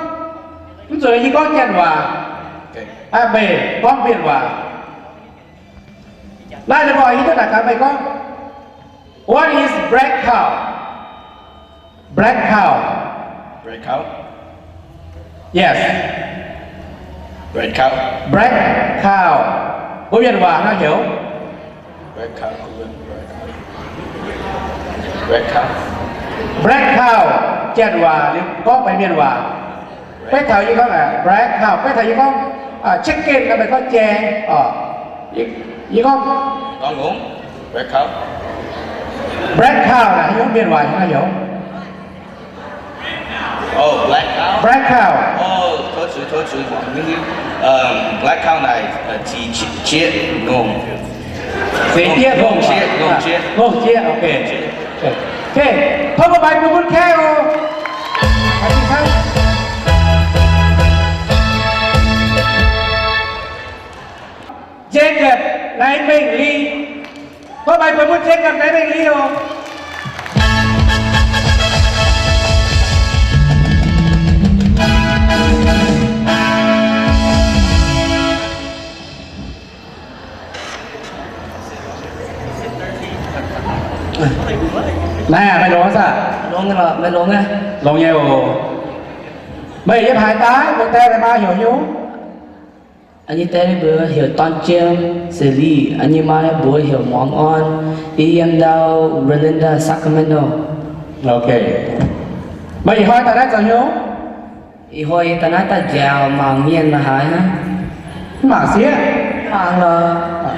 mv zuqc yie gorngv janx waac. Meih gorngv mienh waac. Naaiv ninh mbuo hiuv duqv naaic gaax meih gorngv, what is black cow? Black cow. Black cow? Yes. Black cow. Black cow. Mbuo mienh waac hnangv heuc. Black cow. Black cow. Black cow. Janx waac liuz gorngv benx mienh waac. Beiv taux yie gorngv, black cow. Beiv taux yie gorngv, chicken, meih gorngv jai. Yie gorngv, black cow. Black cow naaic heuc mienh waac hnangv heuc. Oh, black cow. Black cow. Oh, โทษที โทษที ผมไม่รู้ black cow naaic ziex jieqv ngongh. Ziex jieqv ngongh. Ngongh jieqv, ok. Ok, tov mbuo baengh mbuo mbuo kaeqv oc. Jacob Naix Mengh Li. Tov baengh mbuo mbuo Jacob Naix Mengh Li oc. Naaiv aqv, meih longx saah? Longx nyei lorqc, meih longx nyei. Longx nyei oc. Meih yiem haaix daaih? Mbuo die naaiv maa heuc hnyouv. A'nyei die mbuox heuc Dorn Jiem Seix Lic, a'nyei maa mbuox heuc Muangz Orn. Yie yiem ndau Rolanda, Sacramento. Ok. Meih ih hnoi daaih naaiv zoux hnyouv? Ih hnoi yie daaih naaiv daaih nziaauc mangc mienh haaix hnangv. Mv mangc sieqv? Mangc lorqc.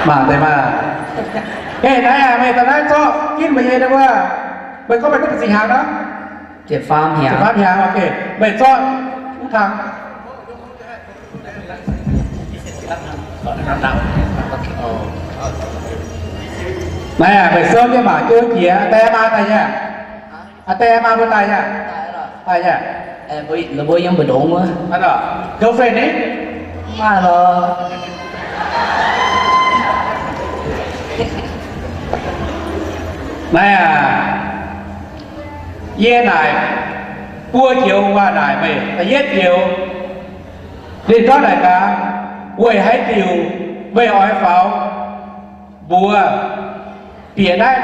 Mangc deix maah. Ih naaiv aqv, meih daaih naaiv zorqv ginv meih nyei wuov, meih gorngv meih duqv da'zinh hnyangx nor? Ziepc faam hnyangx. Ziepc faam hnyangx, ok. Meih zorqv mv kang. Naaiv aqv, meih souv jienv mangc jienv jiex, die maa daaih nyei aqv? Die maa mbuo daaih nyei aqv? Daaih nyei aqv. Mbuo yiem mbu'ndongx wuov. Girlfriend ni? Mv maaih lorqc. Naaiv aqv, yie naaic buo joux waac naaic meih. Da'yietv joux, ninh gorngv naaic gaax, weic haaix diuc meih oix faaux mbuox bieqc naaiv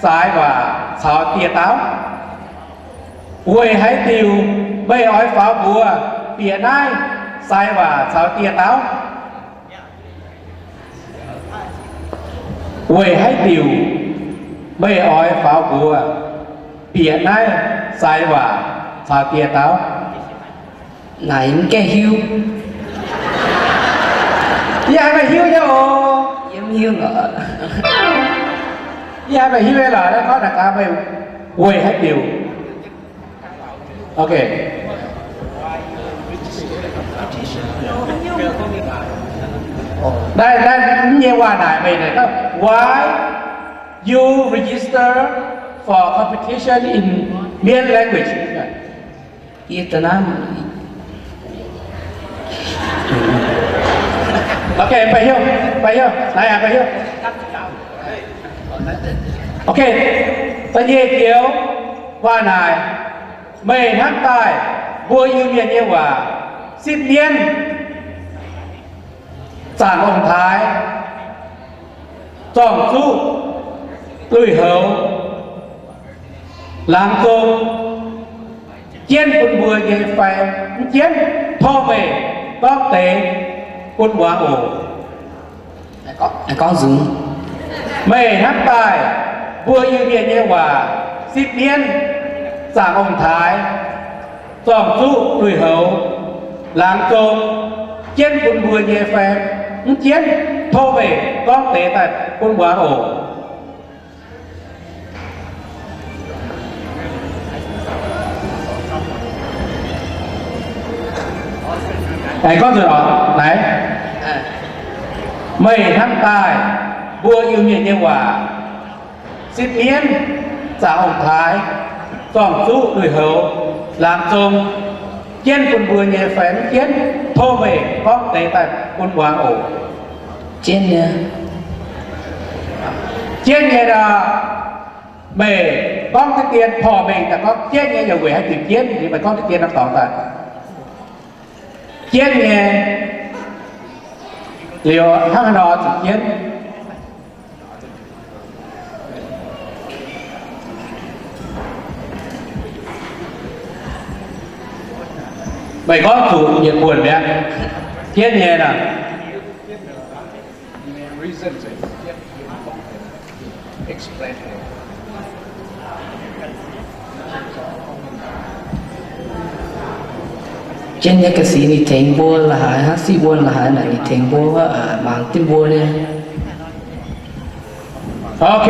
saaix waac caux dieh dauh? Weic haaix diuc meih oix faaux mbuox bieqc naaiv saaix waac caux dieh dauh? Weic haaix diuc meih oix faaux mbuox bieqc naaiv saaix waac caux dieh dauh? Naaic mv gaengh hiuv. Yie haiz meih hiuv nyei oc. Yie mv hiuv lorqc. Yie haiz meih hiuv nyei lorqc, naaiv gorngv naaic gaax meih weic haaix diuc. Ok. Naaiv, naaiv nyei waac naaic meih naaic gorngv, why you register for competition in Mien language? Yie da'naaiv. Ok, baengh hnyouv, baengh hnyouv, naaiv aqv, baengh hnyouv. Ok, da'nyeic joux waac naaic, meih hnamv daaih mbuo Iu-Mienh nyei waac, sipv mienv, zaangc ong-taaix, zorng zuqv, duih houx, laangz zong, jienv bun mbuo nyei fai mv jienv, tov meih gorngv deix bun muangx oc. Gorngv nzunc. Meih hnamv daaih mbuo Iu-Mienh nyei waac, sipv mienv, zaangc ong-taaix, zorng zuqv duih houx, laangz zong, jienv bun mbuo nyei fai mv jienv, tov meih gorngv deix daaih bun muangx oc. Aengx gorngv nzunc oc. Naaiv, meih hnamv daaih mbuo Iu-Mienh nyei waac, sipv mienv, zaangc ong-taaix, zorng zuqv duih houx, laangz zong, jienv bun mbuo nyei fai mv jienv, tov meih gorngv deix daaih bun muangx oc. Jienv nyei. Jienv nyei nor, meih gorngv diqv dien porv mengh daaih gorngv jienv nyei yaac weic haaix diuc jienv, meih gorngv diqv dien norm dorngx daaih. Jienv nyei liuz hnangv haaix nor zuqc jienv? Meih gorngv zuqc yietc buonc mi'aqv. Jienv nyei nor. Jienv nyei ga'sic ninh tengx mbuo la'haaix, hnangv siqv wuonh la'haaix naaic ninh tengx mbuo, mangc jienv mbuo nyei. Ok.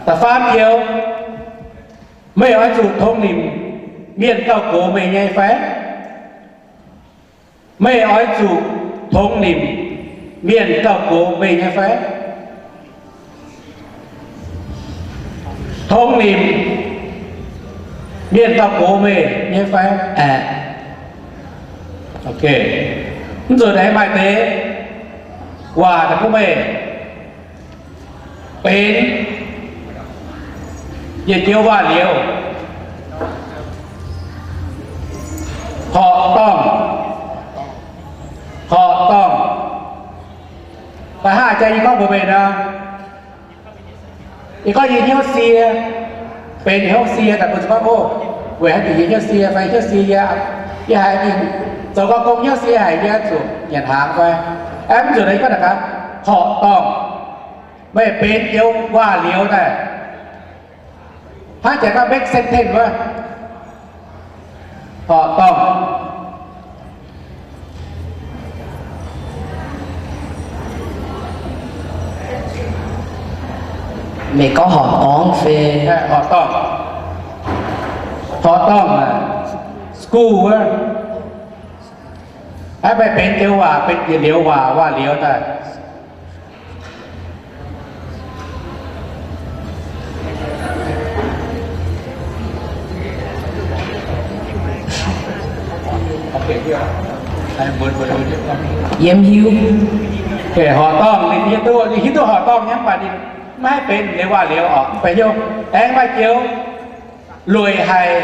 Da'faam joux, meih oix zuqc tongx nimc mienh gauh gox meih nyei fai? Meih oix zuqc tongx nimc mienh gauh gox meih nyei fai? Tongx nimc mienh gauh gox meih nyei fai? Aeqv, ok. Mv zuqc aengx maaih deix waac daaih bun meih benx yietc joux waac liuz, horqc dorngh, horqc dorngh. Da'faam jaax yie gorngv mbuox meih nor, yie gorngv yie hnyouv sie, benx hnyouv sie daaih bun zuqc gorngv, o, weic haaix diuc yie hnyouv sie fai hnyouv sie yie, yie haiz ninh zoux gau gong hnyouv sie haic, yie zuqc nyanc hnaangx fai? Aeqv, mv zuqc naaiv yie gorngv daaih gaax, horqc dorngh. Meih benx joux waac liuz daaih, hnangv jaax gorngv make sentence wuov, horqc dorngh. Meih gorngv horqc dorngh fai? Horqc dorngh. Horqc dorngh, school wuov. Aav, meih benx joux waac, benx yietc liuz waac, waac liuz daaih. Yiem hiuv. Horqc dorngh, ninh hiuv duqv, ninh hiuv duqv horqc dorngh nyei, mv baac ninh maiv haih benx liuz waac liuz oc, mv baac hiuv. Aengx maaih joux lueic haic.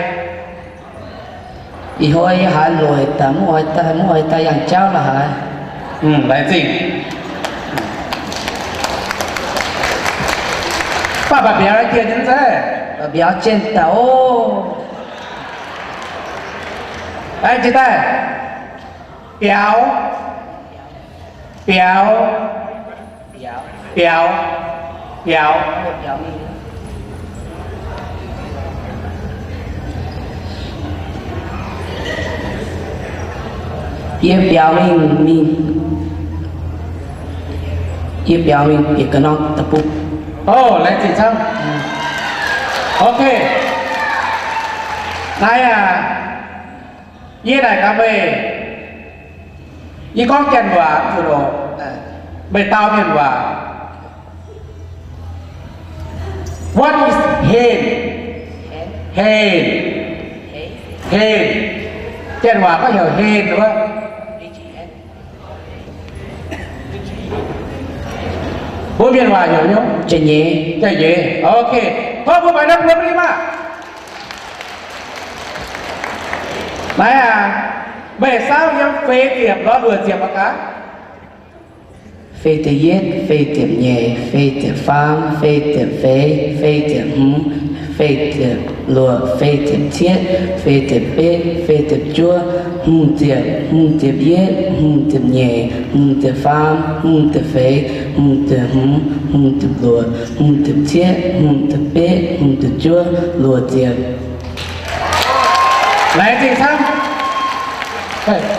Ih hnoi yie haiz lueic daaih, mv oix daaih, mv oix daaih yangh jauv la'haaix. Laengz zingh. Baac baac mbiauz jienv nyei zeiz. Baac mbiauz jienv daaih oc. Aengx jiex daaih. Biaux. Biaux. Biaux. Biaux. Yie biaux mingh, mingh. Yie biaux mingh bieqc ga'norm deic-bung. O, laengz zingh camv. Ok. Naaiv aac, yie naaic gaax meih, yie gorngv Janx waac zuqc oc, meih dau Mienh waac. What is hen? Hen. Hen. Janx waac gorngv heuc hen wuov. Mbuo Mienh waac heuc nyei jai-nyeiz. Ok. Tov mbuo mangc norm mbuo mv maah. Naaiv aac, meih saauv yiem feix ziepc lorz luoqc ziepc mangc gaax. Feix ziepc yietv, feix ziepc nyeic, feix ziepc faam, feix ziepc feix, feix ziepc hmz, feix ziepc luoqc, feix ziepc cietv, feix ziepc betv, feix ziepc juov, hmz ziepc, hmz ziepc yietv, hmz ziepc nyeic, hmz ziepc faam, hmz ziepc feix, hmz ziepc hmz, hmz ziepc luoqc, hmz ziepc cietv, hmz ziepc betv, hmz ziepc juov, luoqc ziepc. Laengz zingh camv.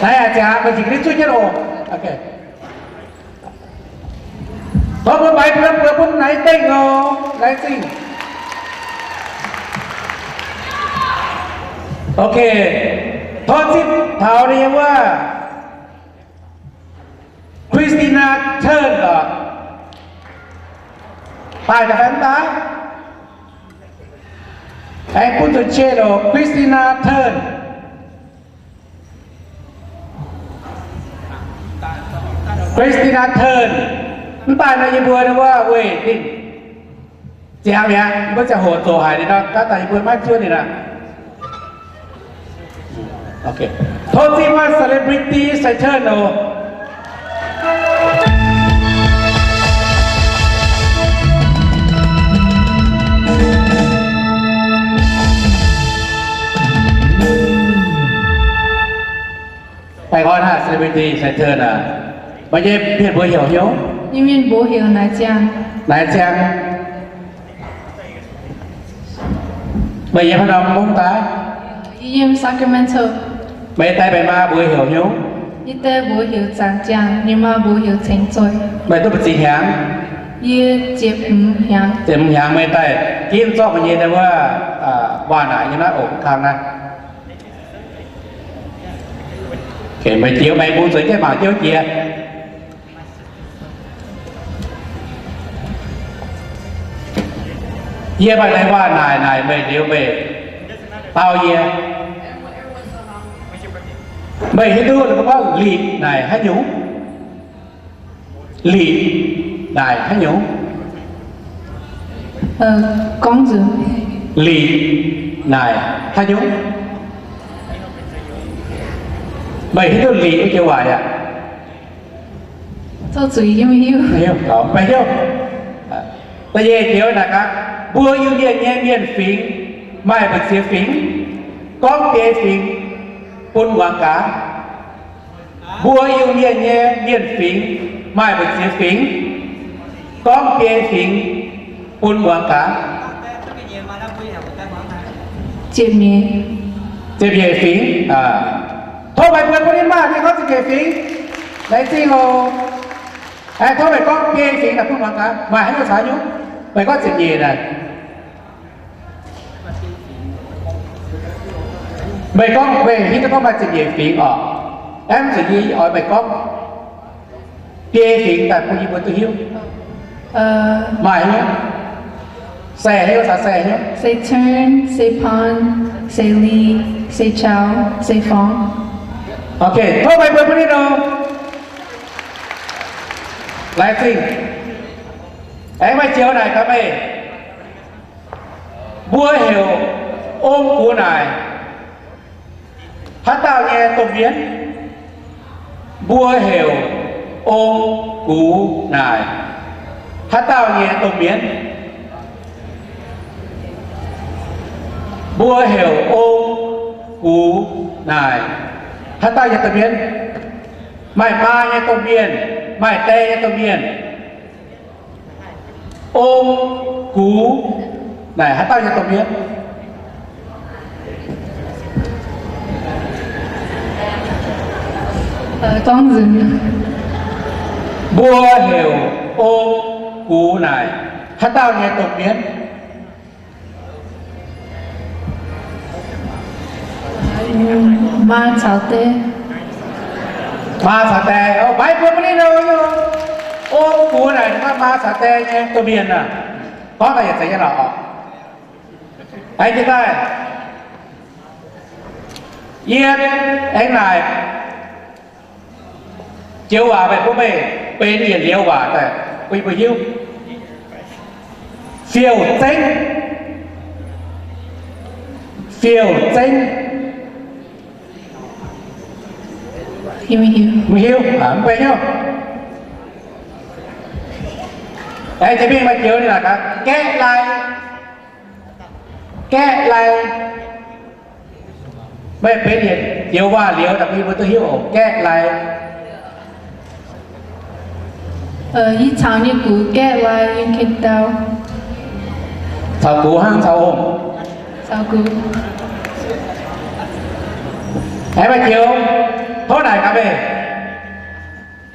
Naaiv aac, ziangh aqv, meih zingc ginv zuov jienv oc. Tov mbuo maaiz buo buo bun naaiv dengh oc. Laengz zingh. Ok. Tov zipv taux ninh nyei wuov Christina Turn oc. Daaih daaih fai mv daaih? Aengx bun zuqc qiex loc Christina Turn. Christina Turn. Mv baac nor yie mbuo wuov weih ninh ziangx mi'aqv, mbuo ziangh hoc zoux haic ninh nor, gaav daaih yie mbuo maiv zuov ninh aqv. Tov zipv wuov celebrity center oc. Baengh orn aqv, celebrity center aac. Meih nyei mienh mbuox heuc hnyouv? Yie mienh mbuox heuc Naaic Ziangh. Naaic Ziangh. Meih yiem haaix norm mungv daaih? Yie yiem Sacramento. Meih die meih maa mbuox heuc hnyouv? Yie die mbuox heuc Zaangc Ziangh, yie maa mbuox heuc Ceng Zoih. Meih duqv mbu'ziex hnyangx? Yie ziepc hmz hnyangx. Ziepc hmz hnyangx meih daaih ginv zorqv meih nyei wuov waac-naaic nyei naaiv oc, kang naaiv. Meih jiex meih bung zueiz jienv mangc jouv jiex. Yie maaih deix waac-naaic naaic meih liuz meih dau yie. Meih hiuv duqv mbuo gorngv liqc naaic haaix nyungc? Liqc naaic haaix nyungc? Liqc naaic haaix nyungc? Meih hiuv duqv liqc wuov joux waac yaac? Da'nyeic joux naaic gaax, mbuo Iu-Mienh nyei mienh fingx maaih mbu'ziex fingx, gorngv biei fingx bun muangx gaax. Mbuo Iu-Mienh nyei mienh fingx maaih mbu'ziex fingx, gorngv biei fingx bun muangx gaax. Ziepc nyeic fingx. Tov meih mbuo bun ninh maaih mienh gorngv ziepc nyeic fingx. Laengz zingh oc. Tov meih gorngv biei fingx naaic bun muangx gaax. Maaih haaix nyungc caux nyungc? Meih gorngv ziepc nyeic naaic. Meih gorngv meih hiuv duqv gorngv maaih ziepc nyeic fingx oc. Aeqv, mv zuqc yie oix meih gorngv biei fingx daaih bun yie mbuo duqv hiuv. Maaih haaix nyungc? Se haaix nyungc, caux se haaix nyungc? Se turn, se pun, se li, se qiao, se fong. Ok, tov meih mbuo bun ninh oc. Laengz zingh. Aengx maaih joux naaic gaax meih. Mbuo heuc ong gux naaic haaix dauh nyei domh mienh? Mbuo heuc ong gux naaic haaix dauh nyei domh mienh? Mbuo heuc ong gux naaic haaix dauh nyei domh mienh? Maaih maa nyei domh mienh, maaih die nyei domh mienh. Ong gux naaic haaix dauh nyei domh mienh? Mbuo heuc ong gux naaic haaix dauh nyei domh mienh? Maa caux die. Maa caux die. Mbuo maiv buatc ninh nor, ong gux naaic maa caux die nyei domh mienh aac. Gorngv daaih yietc zeiz nyei lorqc. Aengx jiex daaih, yie aengx naaic joux waac meih bun meih benx yietc liuz waac daaih bun yie mbuo hiuv. Fiou zengv. Fiou zengv. Mv hiuv, mv benx hnyouv. Aengx jiex mingh maaih joux ninh naaic gaax, gaeqv lai. Gaeqv lai. Meih benx yietc joux waac liuz daaih bun yie mbuo duqv hiuv oc. Gaeqv lai. Ih caux nyei gux gaeqv lai yiem ken dau. Caux gux hnangv caux ong. Caux gux. Aengx maaih joux, tov naaic gaax meih.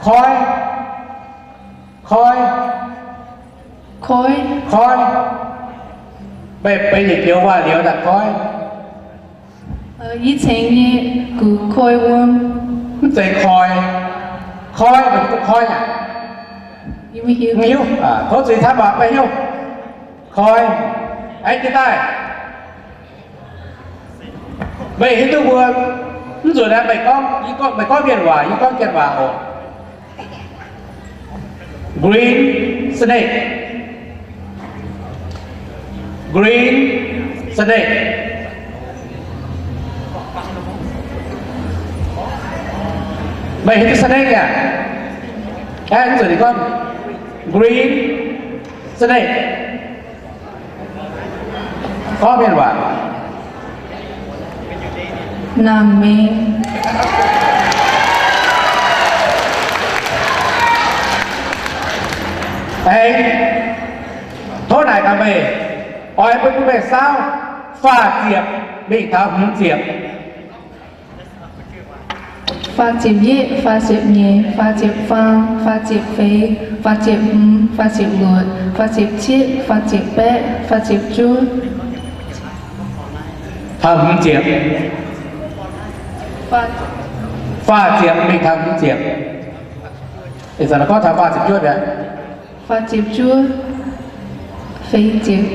Koi. Koi. Koi. Koi. Meih benx yietc joux waac liuz daaih koi. Ih cengx nyei gux koi wuom. Mv zeiz koi. Koi, meih hiuv duqv koi aac? Mv hiuv. Tov zuiz camv aac, maiv hiuv. Koi. Aengx jiex daaih, meih hiuv duqv mbuo, mv nzunc aeqv, meih gorngv, meih gorngv mienh waac, yie gorngv janx waac oc. Green snake. Green snake. Meih heuc snake aqv? Aeqv, zuqc ninh gorngv green snake. Gorngv mienh waac. Naamh mengh. Aengx tov naaic gaax meih, oix bun meih saauv faah ziepc mingh taux hmz ziepc. Faah ziepc yietv, faah ziepc nyeic, faah ziepc faam, faah ziepc feix, faah ziepc hmz, faah ziepc luoqc, faah ziepc cietv, faah ziepc baeqv, faah ziepc juov. Taux hmz ziepc. Faah ziepc mingh taux hmz ziepc. Ih zanc gorngv taux faah ziepc juov mi'aqv. Faah ziepc juov, feix ziepc,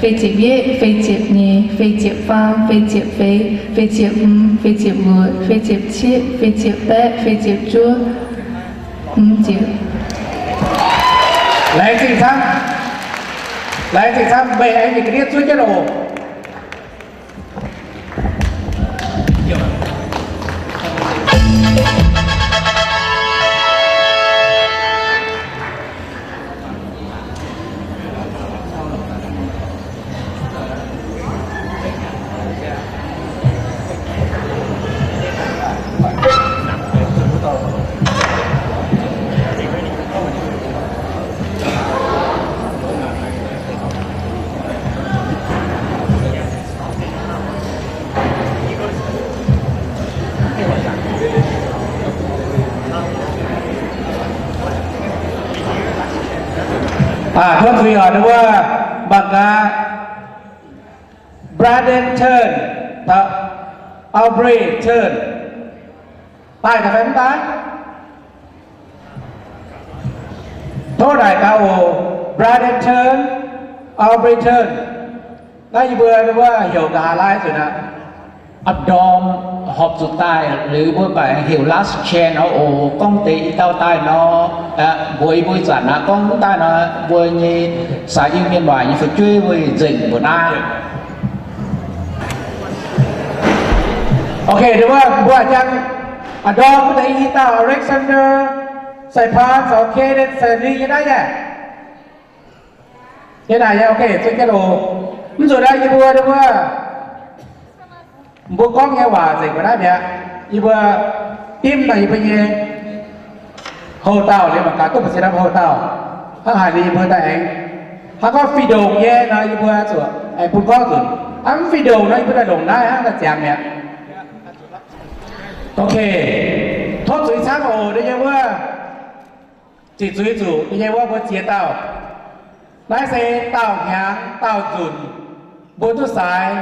feix ziepc yietv, feix ziepc nyeic, feix ziepc faam, feix ziepc feix, feix ziepc hmz, feix ziepc luoqc, feix ziepc cietv, feix ziepc baeqv, feix ziepc juov, hmz ziepc. Laengz zingh camv. Laengz zingh camv. Meih aengx mingh ga'ndiev zuov jienv oc. Aa, tov zuiz oc, ninh mbuo mangc gaax Brandon Turn, Aubrey Turn. Daaih gaax fai mv daaih? Tov naaic gaax oc, Brandon Turn, Aubrey Turn. Naaiv yie mbuo wuov heuc nqa'haav laai nzunc aqv. A'ndorm horpc zuqc daaih liuz mbuo baac heuc last chance oc. Gorngv deix i dauh daaih nor, mbuox yie mbuo ih zanc aqv, gorngv mv daaih nor, mbuo nyei sai Iu-Mienh waac nyei fu'jueiv mbuo nzengc mbuo naaiv. Ok, wuov mbuo jangx a'ndorm deix i dauh Alexander, sai paan caux Kenneth, sai Lee nyei naaiv yaac. Yie naaic yaac ok, zunh jienv oc. Mv zuqc naaiv yie mbuo, yie mbuo, mbuo gorngv nyei waac nzengc mbuo naaiv mi'aqv. Yie mbuo dimv daaih yie mbuo nyei houh dauh liuz mangc gaax duqv mbu'ziex norm houh dauh hnangv haaix liuz yie mbuo daaih aengx. Hnangv gorngv fih ndongc nyei nor yie mbuo zuqc aengx bun gorngv nzunc. Hnangv mv fih ndongc nor yie mbuo daaih longc naaiv hnangv daaih ziangx mi'aqv. Ok, tov zuiz camv oc, ninh nyei wuov. Ziqc zuiz zuqc ninh nyei wuov mbuo ziex dauh. Naaiv se dauh hnyangx dauh nzunc mbuo duqv saaix,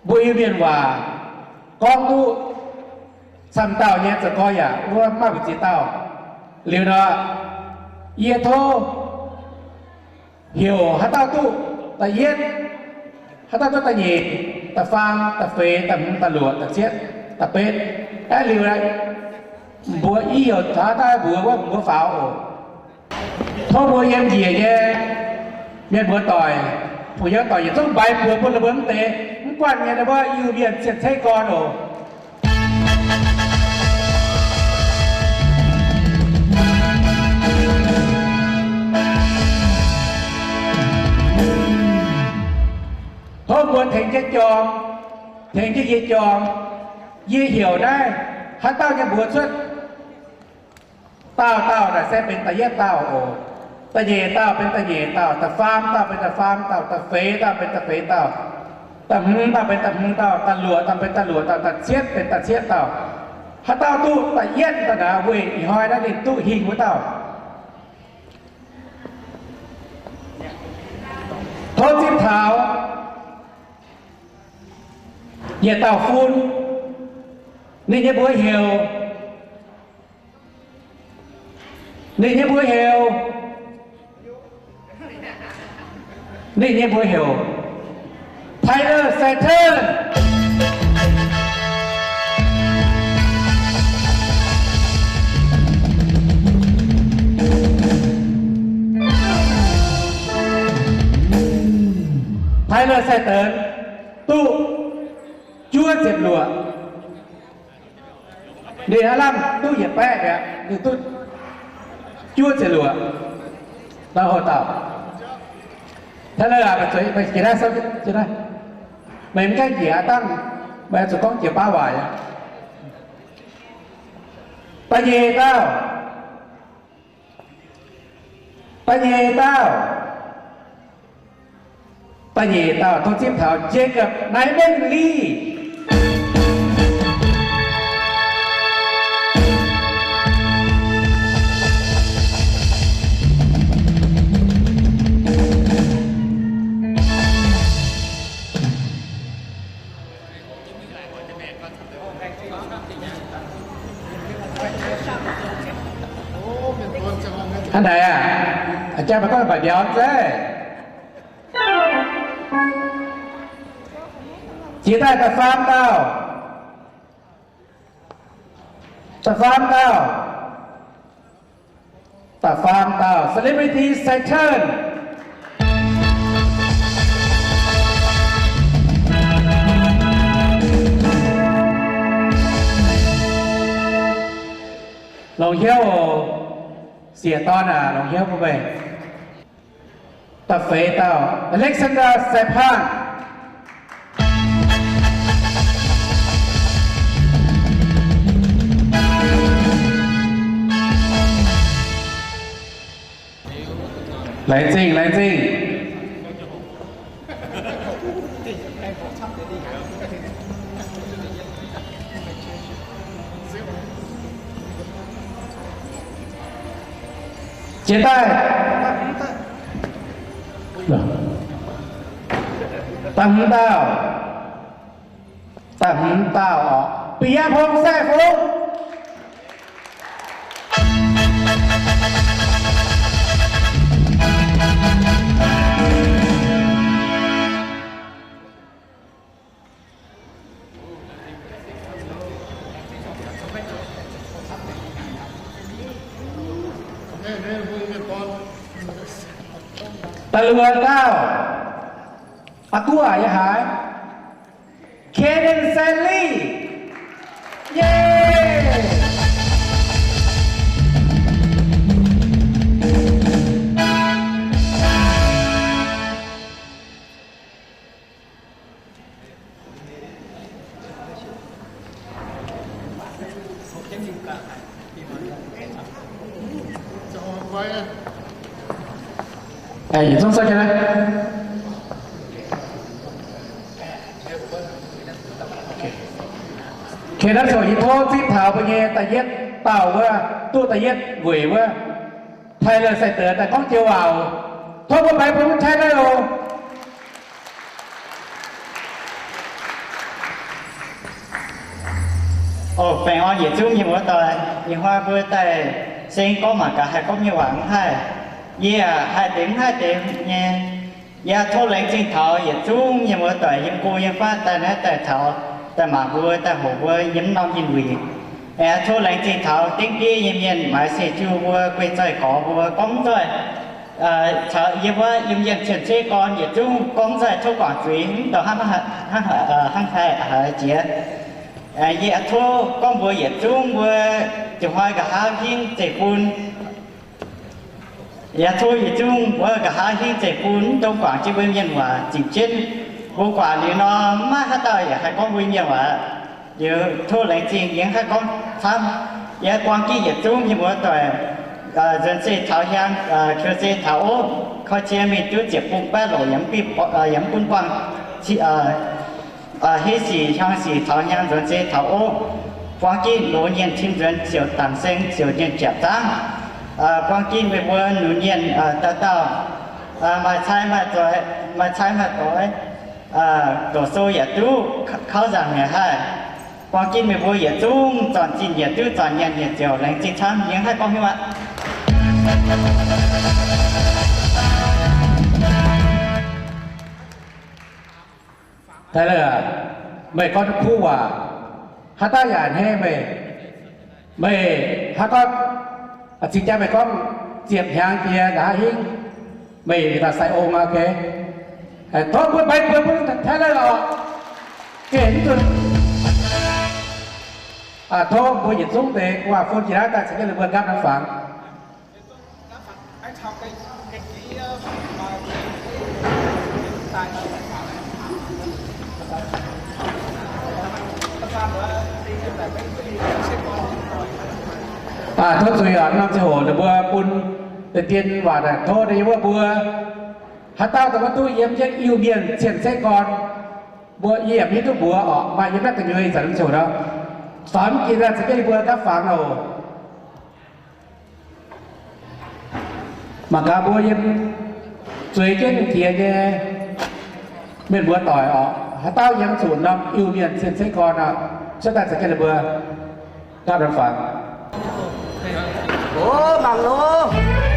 mbuo Iu-Mienh waac gorngv duqv camv dauh nyei za'gengh yaac wuov maiv mbu'ziex dauh. Liuz nor, yie tov heuc haaix dauh duqv da'yietv, haaix dauh duqv da'nyeic, da'faam, da'feix, da'hmz, da'luoqc, da'cietv, da'betv. Aeqv, liuz mbuo i heuc taux haaix dauh mbuox wuov mbuo faaux oc. Tov mbuo yiem njiec nyei mienh mbuo doic, fu'nyuoz doic yietc zungv mbaix buoz bun ninh mbuo mv deix mv guanh nyei wuov Iu-Mienh cien-ceqv gorn oc. Tov mbuo tengx jienv jorm, tengx jienv yie jorm. Yie heuc naaiv haaix dauh nyei mbuox cuotv, dauh dauh naaic se benx da'yietv dauh oc. Da'nyeic dauh benx da'nyeic dauh, da'faam dauh benx da'faam dauh, da'feix dauh benx da'feix dauh, da'hmz dauh benx da'hmz dauh, da'luoqc dauh benx da'luoqc dauh, da'cietv benx da'cietv dauh. Haaix dauh duqv da'yietv dauh naaic, weic ih hnoi naaiv ninh duqv hingh wuov dauh. Tov zipv taux yietc dauh fun, ninh nyei mbuox heuc, ninh nyei mbuox heuc, ninh nyei mbuox heuc Tyler Saturn. Tyler Sai Deix duqv juov ziepc luoqc. Ninh aav lamh duqv yietc baeqv mi'aqv, ninh duqv juov ziepc luoqc. Nor hoc dauh. Tyler aac, meih zuqc, meih jiex naaiv, meih mv gaengh jiex aqv, dangh meih zuqc gorngv jiex baav waaic aqv. Da'nyeic dauh. Da'nyeic dauh. Da'nyeic dauh tov zipv taux Jacob Naaiv Mengh Liz. Hnangv naaic aac, jang meih gorngv mbatc mbiauz zeiv. Jiex daaih da'faam dauh. Da'faam dauh. Da'faam dauh, Celebrity Satan. Longc hnyouv oc, sieqv dorn aac, longc hnyouv bun meih. Da'feix dauh, Alexander Sai Paan. Laengz zingh, laengz zingh. Jiex daaih da'hmz dauh, da'hmz dauh oc, Bieqc Yaang Hong Sai Fung. Da'luoqc dauh, aa guv aac, yie haiz, Kaden Sally. Yay! Yietc zungv Kaden, naaiv zoux yie tov zipv taux mbuo nyei da'yietv dauh wuov, duqv da'yietv weic wuov, Tyler Sai Deix daaih gorngv joux waac. Tov mbuo baengh mbuo Tyler oc. Oc, baengh orn yietc zungv mienh muoz-doic, ih hnoi mbuo daaih se gorngv mangc gaax haih gorngv mienh waac mv haih. Yie haih deix mv haih deix nyei. Yie tov laengz zingh taux yietc zungv mienh muoz-doic yiem go yiem fatv daaih naaiv daaih taux, daaih mangc mbuo, daaih hoqc mbuo yiem norm yinh wuic. Yie tov laengz zingh taux dengv bieiv nyei mienh, maaiz seix juv mbuo, guei zaih gorx mbuo, gorngv mv zoih, caux yie mbuo yiem yienh cien-ceqv gorn yietc zungv gorngv mv zoih tov guangc zuiz mv douh hnangv, hnangv haaix jiex. Yie tov gorngv mbuo yietc zungv mbuo ziouc hnoi nqa'haav hingv zeiv-fun. Yie tov yietc zungv mbuo nqa'haav hingv zeiv-fun, mv dungx guangc jienv mbuo mienh waac ziepc jienv. Mbuo guangc liuz nor, mv maaih haaix dauh yaac haih gorngv mbuo mienh waac. Yie tov laengz zingh, yie mv haih gorngv camv. Yie buang jienv yietc zungv mienh muoz-doic, nzuonx zei taux hiang, qiu zei taux ov, koi cie mingh duqv ziepc bung baeqv loc yaac mv gunv buangh, hiv sic hiang sic taux hiang, nzuonx zei taux ov. Buang jienv loz-nyienh tim nzuonx ziouc dangc seng ziouc nyienh jaax zaangv. Buang jienv meih mbuo lunx nyienh dauh dauh maaih cai maaih doix, maaih cai maaih doix, doqc sou yaac duqv, kauv nzaangc yaac haih. Buang jienv meih mbuo yietc zungv zornc zinh yaac duqv, zornc nyienh yaac ziouc laengz zingh camv, yie mv haih gorngv haaix aqv. Tyler, meih gorngv duqv kuv waac, haaix dauh yaac a'hneiv meih. Meih haaix gorngv, cingx jaa meih gorngv ziepc hnyangx jiex nqa'haav hingv, meih yietc dauh sai ong aqv, ok? Tov mbuo mbaix mbuo mbuo taaih lorqc. Gengh mv zuqc. Tov mbuo yietc zungv deix gu'nguaaz-fun jiex naaiv daaih caux jienv ninh mbuo nqaapv norm fangx. Tov zuiz oc, norm ziangh hoc ninh mbuo bun deix dien waac daaih tov deix wuov mbuo, haaix dauh daaih maiv duqv yiem jienv Iu-Mienh cien-ceqv gorn, mbuo yie yaac mv hiuv duqv mbuox oc. Maaih yiem naaiv gu'nyuoz ih zanc norm ziangh hoc nor, faaux mv jiex daaih caux jienv yie mbuo nqaapv fangx oc. Mangc gaax mbuo yiem zueiz jienv jiex nyei mienh mbuo doic oc, haaix dauh yiem zuqc norm Iu-Mienh cien-ceqv gorn oc, cuotv daaih caux jienv ninh mbuo nqaapv norm fangx. O, mangc loh!